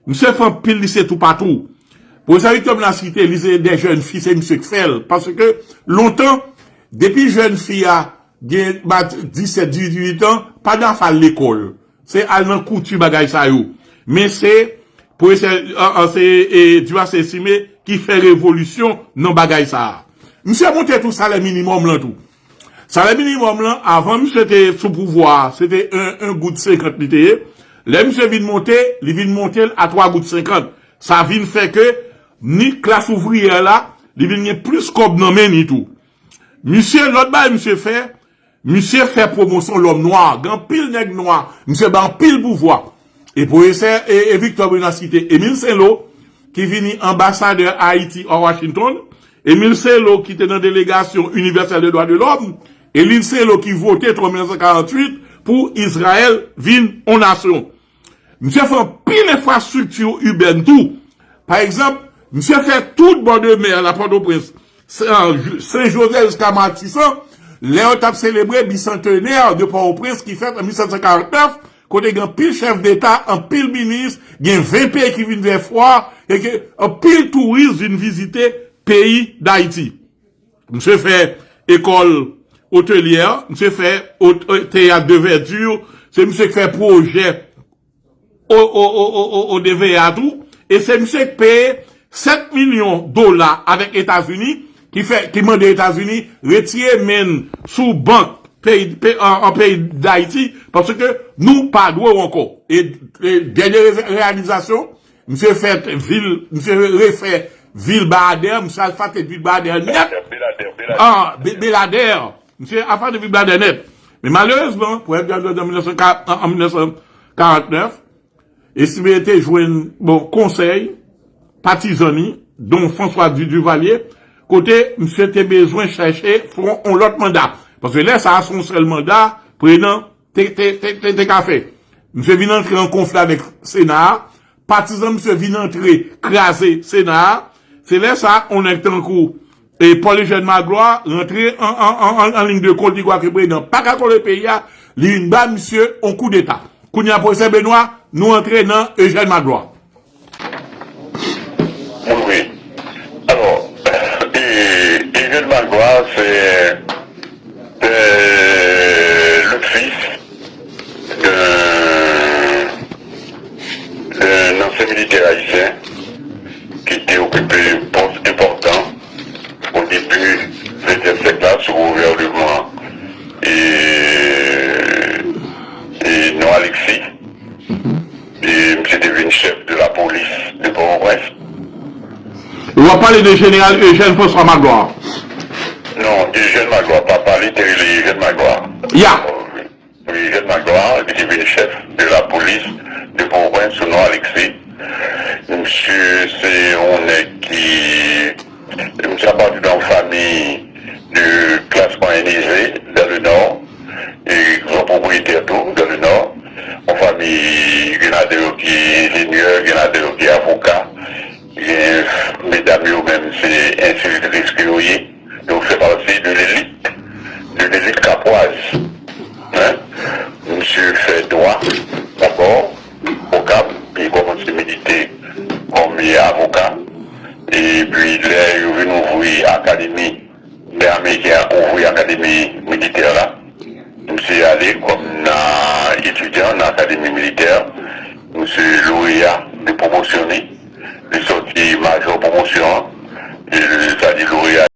Misye fè anpil lise toupatou. Pwofesè Victor Bernard Cité, li se de jèn fi, se misye k fè l. Paske lontan, depi jèn fi a gen ba disèt, dizuit an, pa gen afè al lekòl. Se al nan kouti bagay sa yo. Men se pwofesè an, an, se e, Dumarsais Estimé ki fè revolisyon nan bagay sa a. Misye monte tou salè minimòm lan tou. Salè minimòm lan, avan misye te sou pouvwa a, se te en, en goud senkant li te ye. Lè misye vin monte, li vin monte l a twa goud senkant. Sa vin fè ke ni klas ouvriyè la, li vin gen plis kòb nan men ni tou. Misye, lòt bagay misye fè, misye fè pwomosyon lòm nwa. Gen anpil nèg nwa. Misye bay anpil pouvwa. E pwofesè e, e Victor Bernard Cité, Émile Saint-Lô, ki vini anbasadè Ayiti a Washington, Émile Saint-Lô ki te nan delegasyon Inivèsèl de Dwa de Lòm, Émile Saint-Lô ki vote twa mil nèf san karanntuit pou Izrayèl vin on nasyon. Misye fè anpil enfrastrikti ibèn tou. Pa egzanp, misye fè tout bò de mè la Pòtoprens, Sen, Sen Jozèf jiska Matisan, lè yo t ap selebre bisantenè de Pòtoprens ki fèt an mil sèt san karant nèf, kote gen anpil chèf deta, anpil minis, gen ven peyi ki vin fè fwa, e ke anpil touris vin vizite peyi Dayiti. Misye fè ekòl otelyè, misye fè ot- teyat de vèdi, se misye ki fè pwojè o, o, o, o, o, o D V A tou, e se misye ki peye sèt milyon dola avèk Etazini, ki fè, ki mande Etazini retire men l sou bank peyi, pe, an, an peyi Dayiti, paske nou pa dwe w ankò. E, e dènye re- reyalizasyon, misye fè vil, misye refè vil Baadè, misye asfalte vil Baadè nèt. Beladè, Beladè. Ah, Be- Beladè. Misye asfalte vil Baadè nèt. Men malerezman, pou an mil nèf san karant, an mil nèf san karant nèf, Estimé te jwenn, bon, konsèy patizan ni, Don François Du- Duvalier, kote misye te bezwen chèche fè on lòt manda. Paske lè sa a, se yon sèl manda prezidan te, te, te, te, te ka fè. Misye vin antre an konfli avèk Sena a, patizan misye vin antre kraze Sena a. Se lè sa a, on nèg tankou e Paul Eugène Magloire rantre an, an, an, an, an liy de kont, li kwè ke prezidan pa ka kontwole peyi a, li vin ba misye on koudeta. Kounye a, pwofesè Benoît, nou antre nan Eugène Magloire. Wi, wi. Alò, e, Eugène Magloire, se, se le fils d'un, d'un ancien militaire haïtien ki te okipe pòs enpòtan o debi ventyèm syèk la, sou gouvènman e, e Non Alexis. E misye te vin chèf de la polis de Pòtoprens. W ap pale de jeneral Eugène François Magloire. Non, Eugène Magloire, papa li te rele Eugène Magloire. Ya. Eugène Magloire, li te vin chèf de la polis de Pòtoprens sou non Alexis. Misye se yon nèg ki, misye a pati dan yon fanmi de klas mwayen eze dan le nò, e gran pwopriyetè tou dan le nò. Yon fanmi gen ladan yo ki enjenyè, gen ladan yo ki avoka, gen medam yo menm se enstititris ke yo ye. Yo fè pati de lelit, de lelit kapwaz. Hein? Misye fè dwa dabò, Okap, li kòmanse milite kòm avoka. Epi lè yo vin ouvri akademi, lè Ameriken an ouvri akademi militè la, misye ale kòm nan etidyan nan akademi militè. Misye loreya de pwomosyon li. Li sòti majò pwomosyon an, e sa di loreya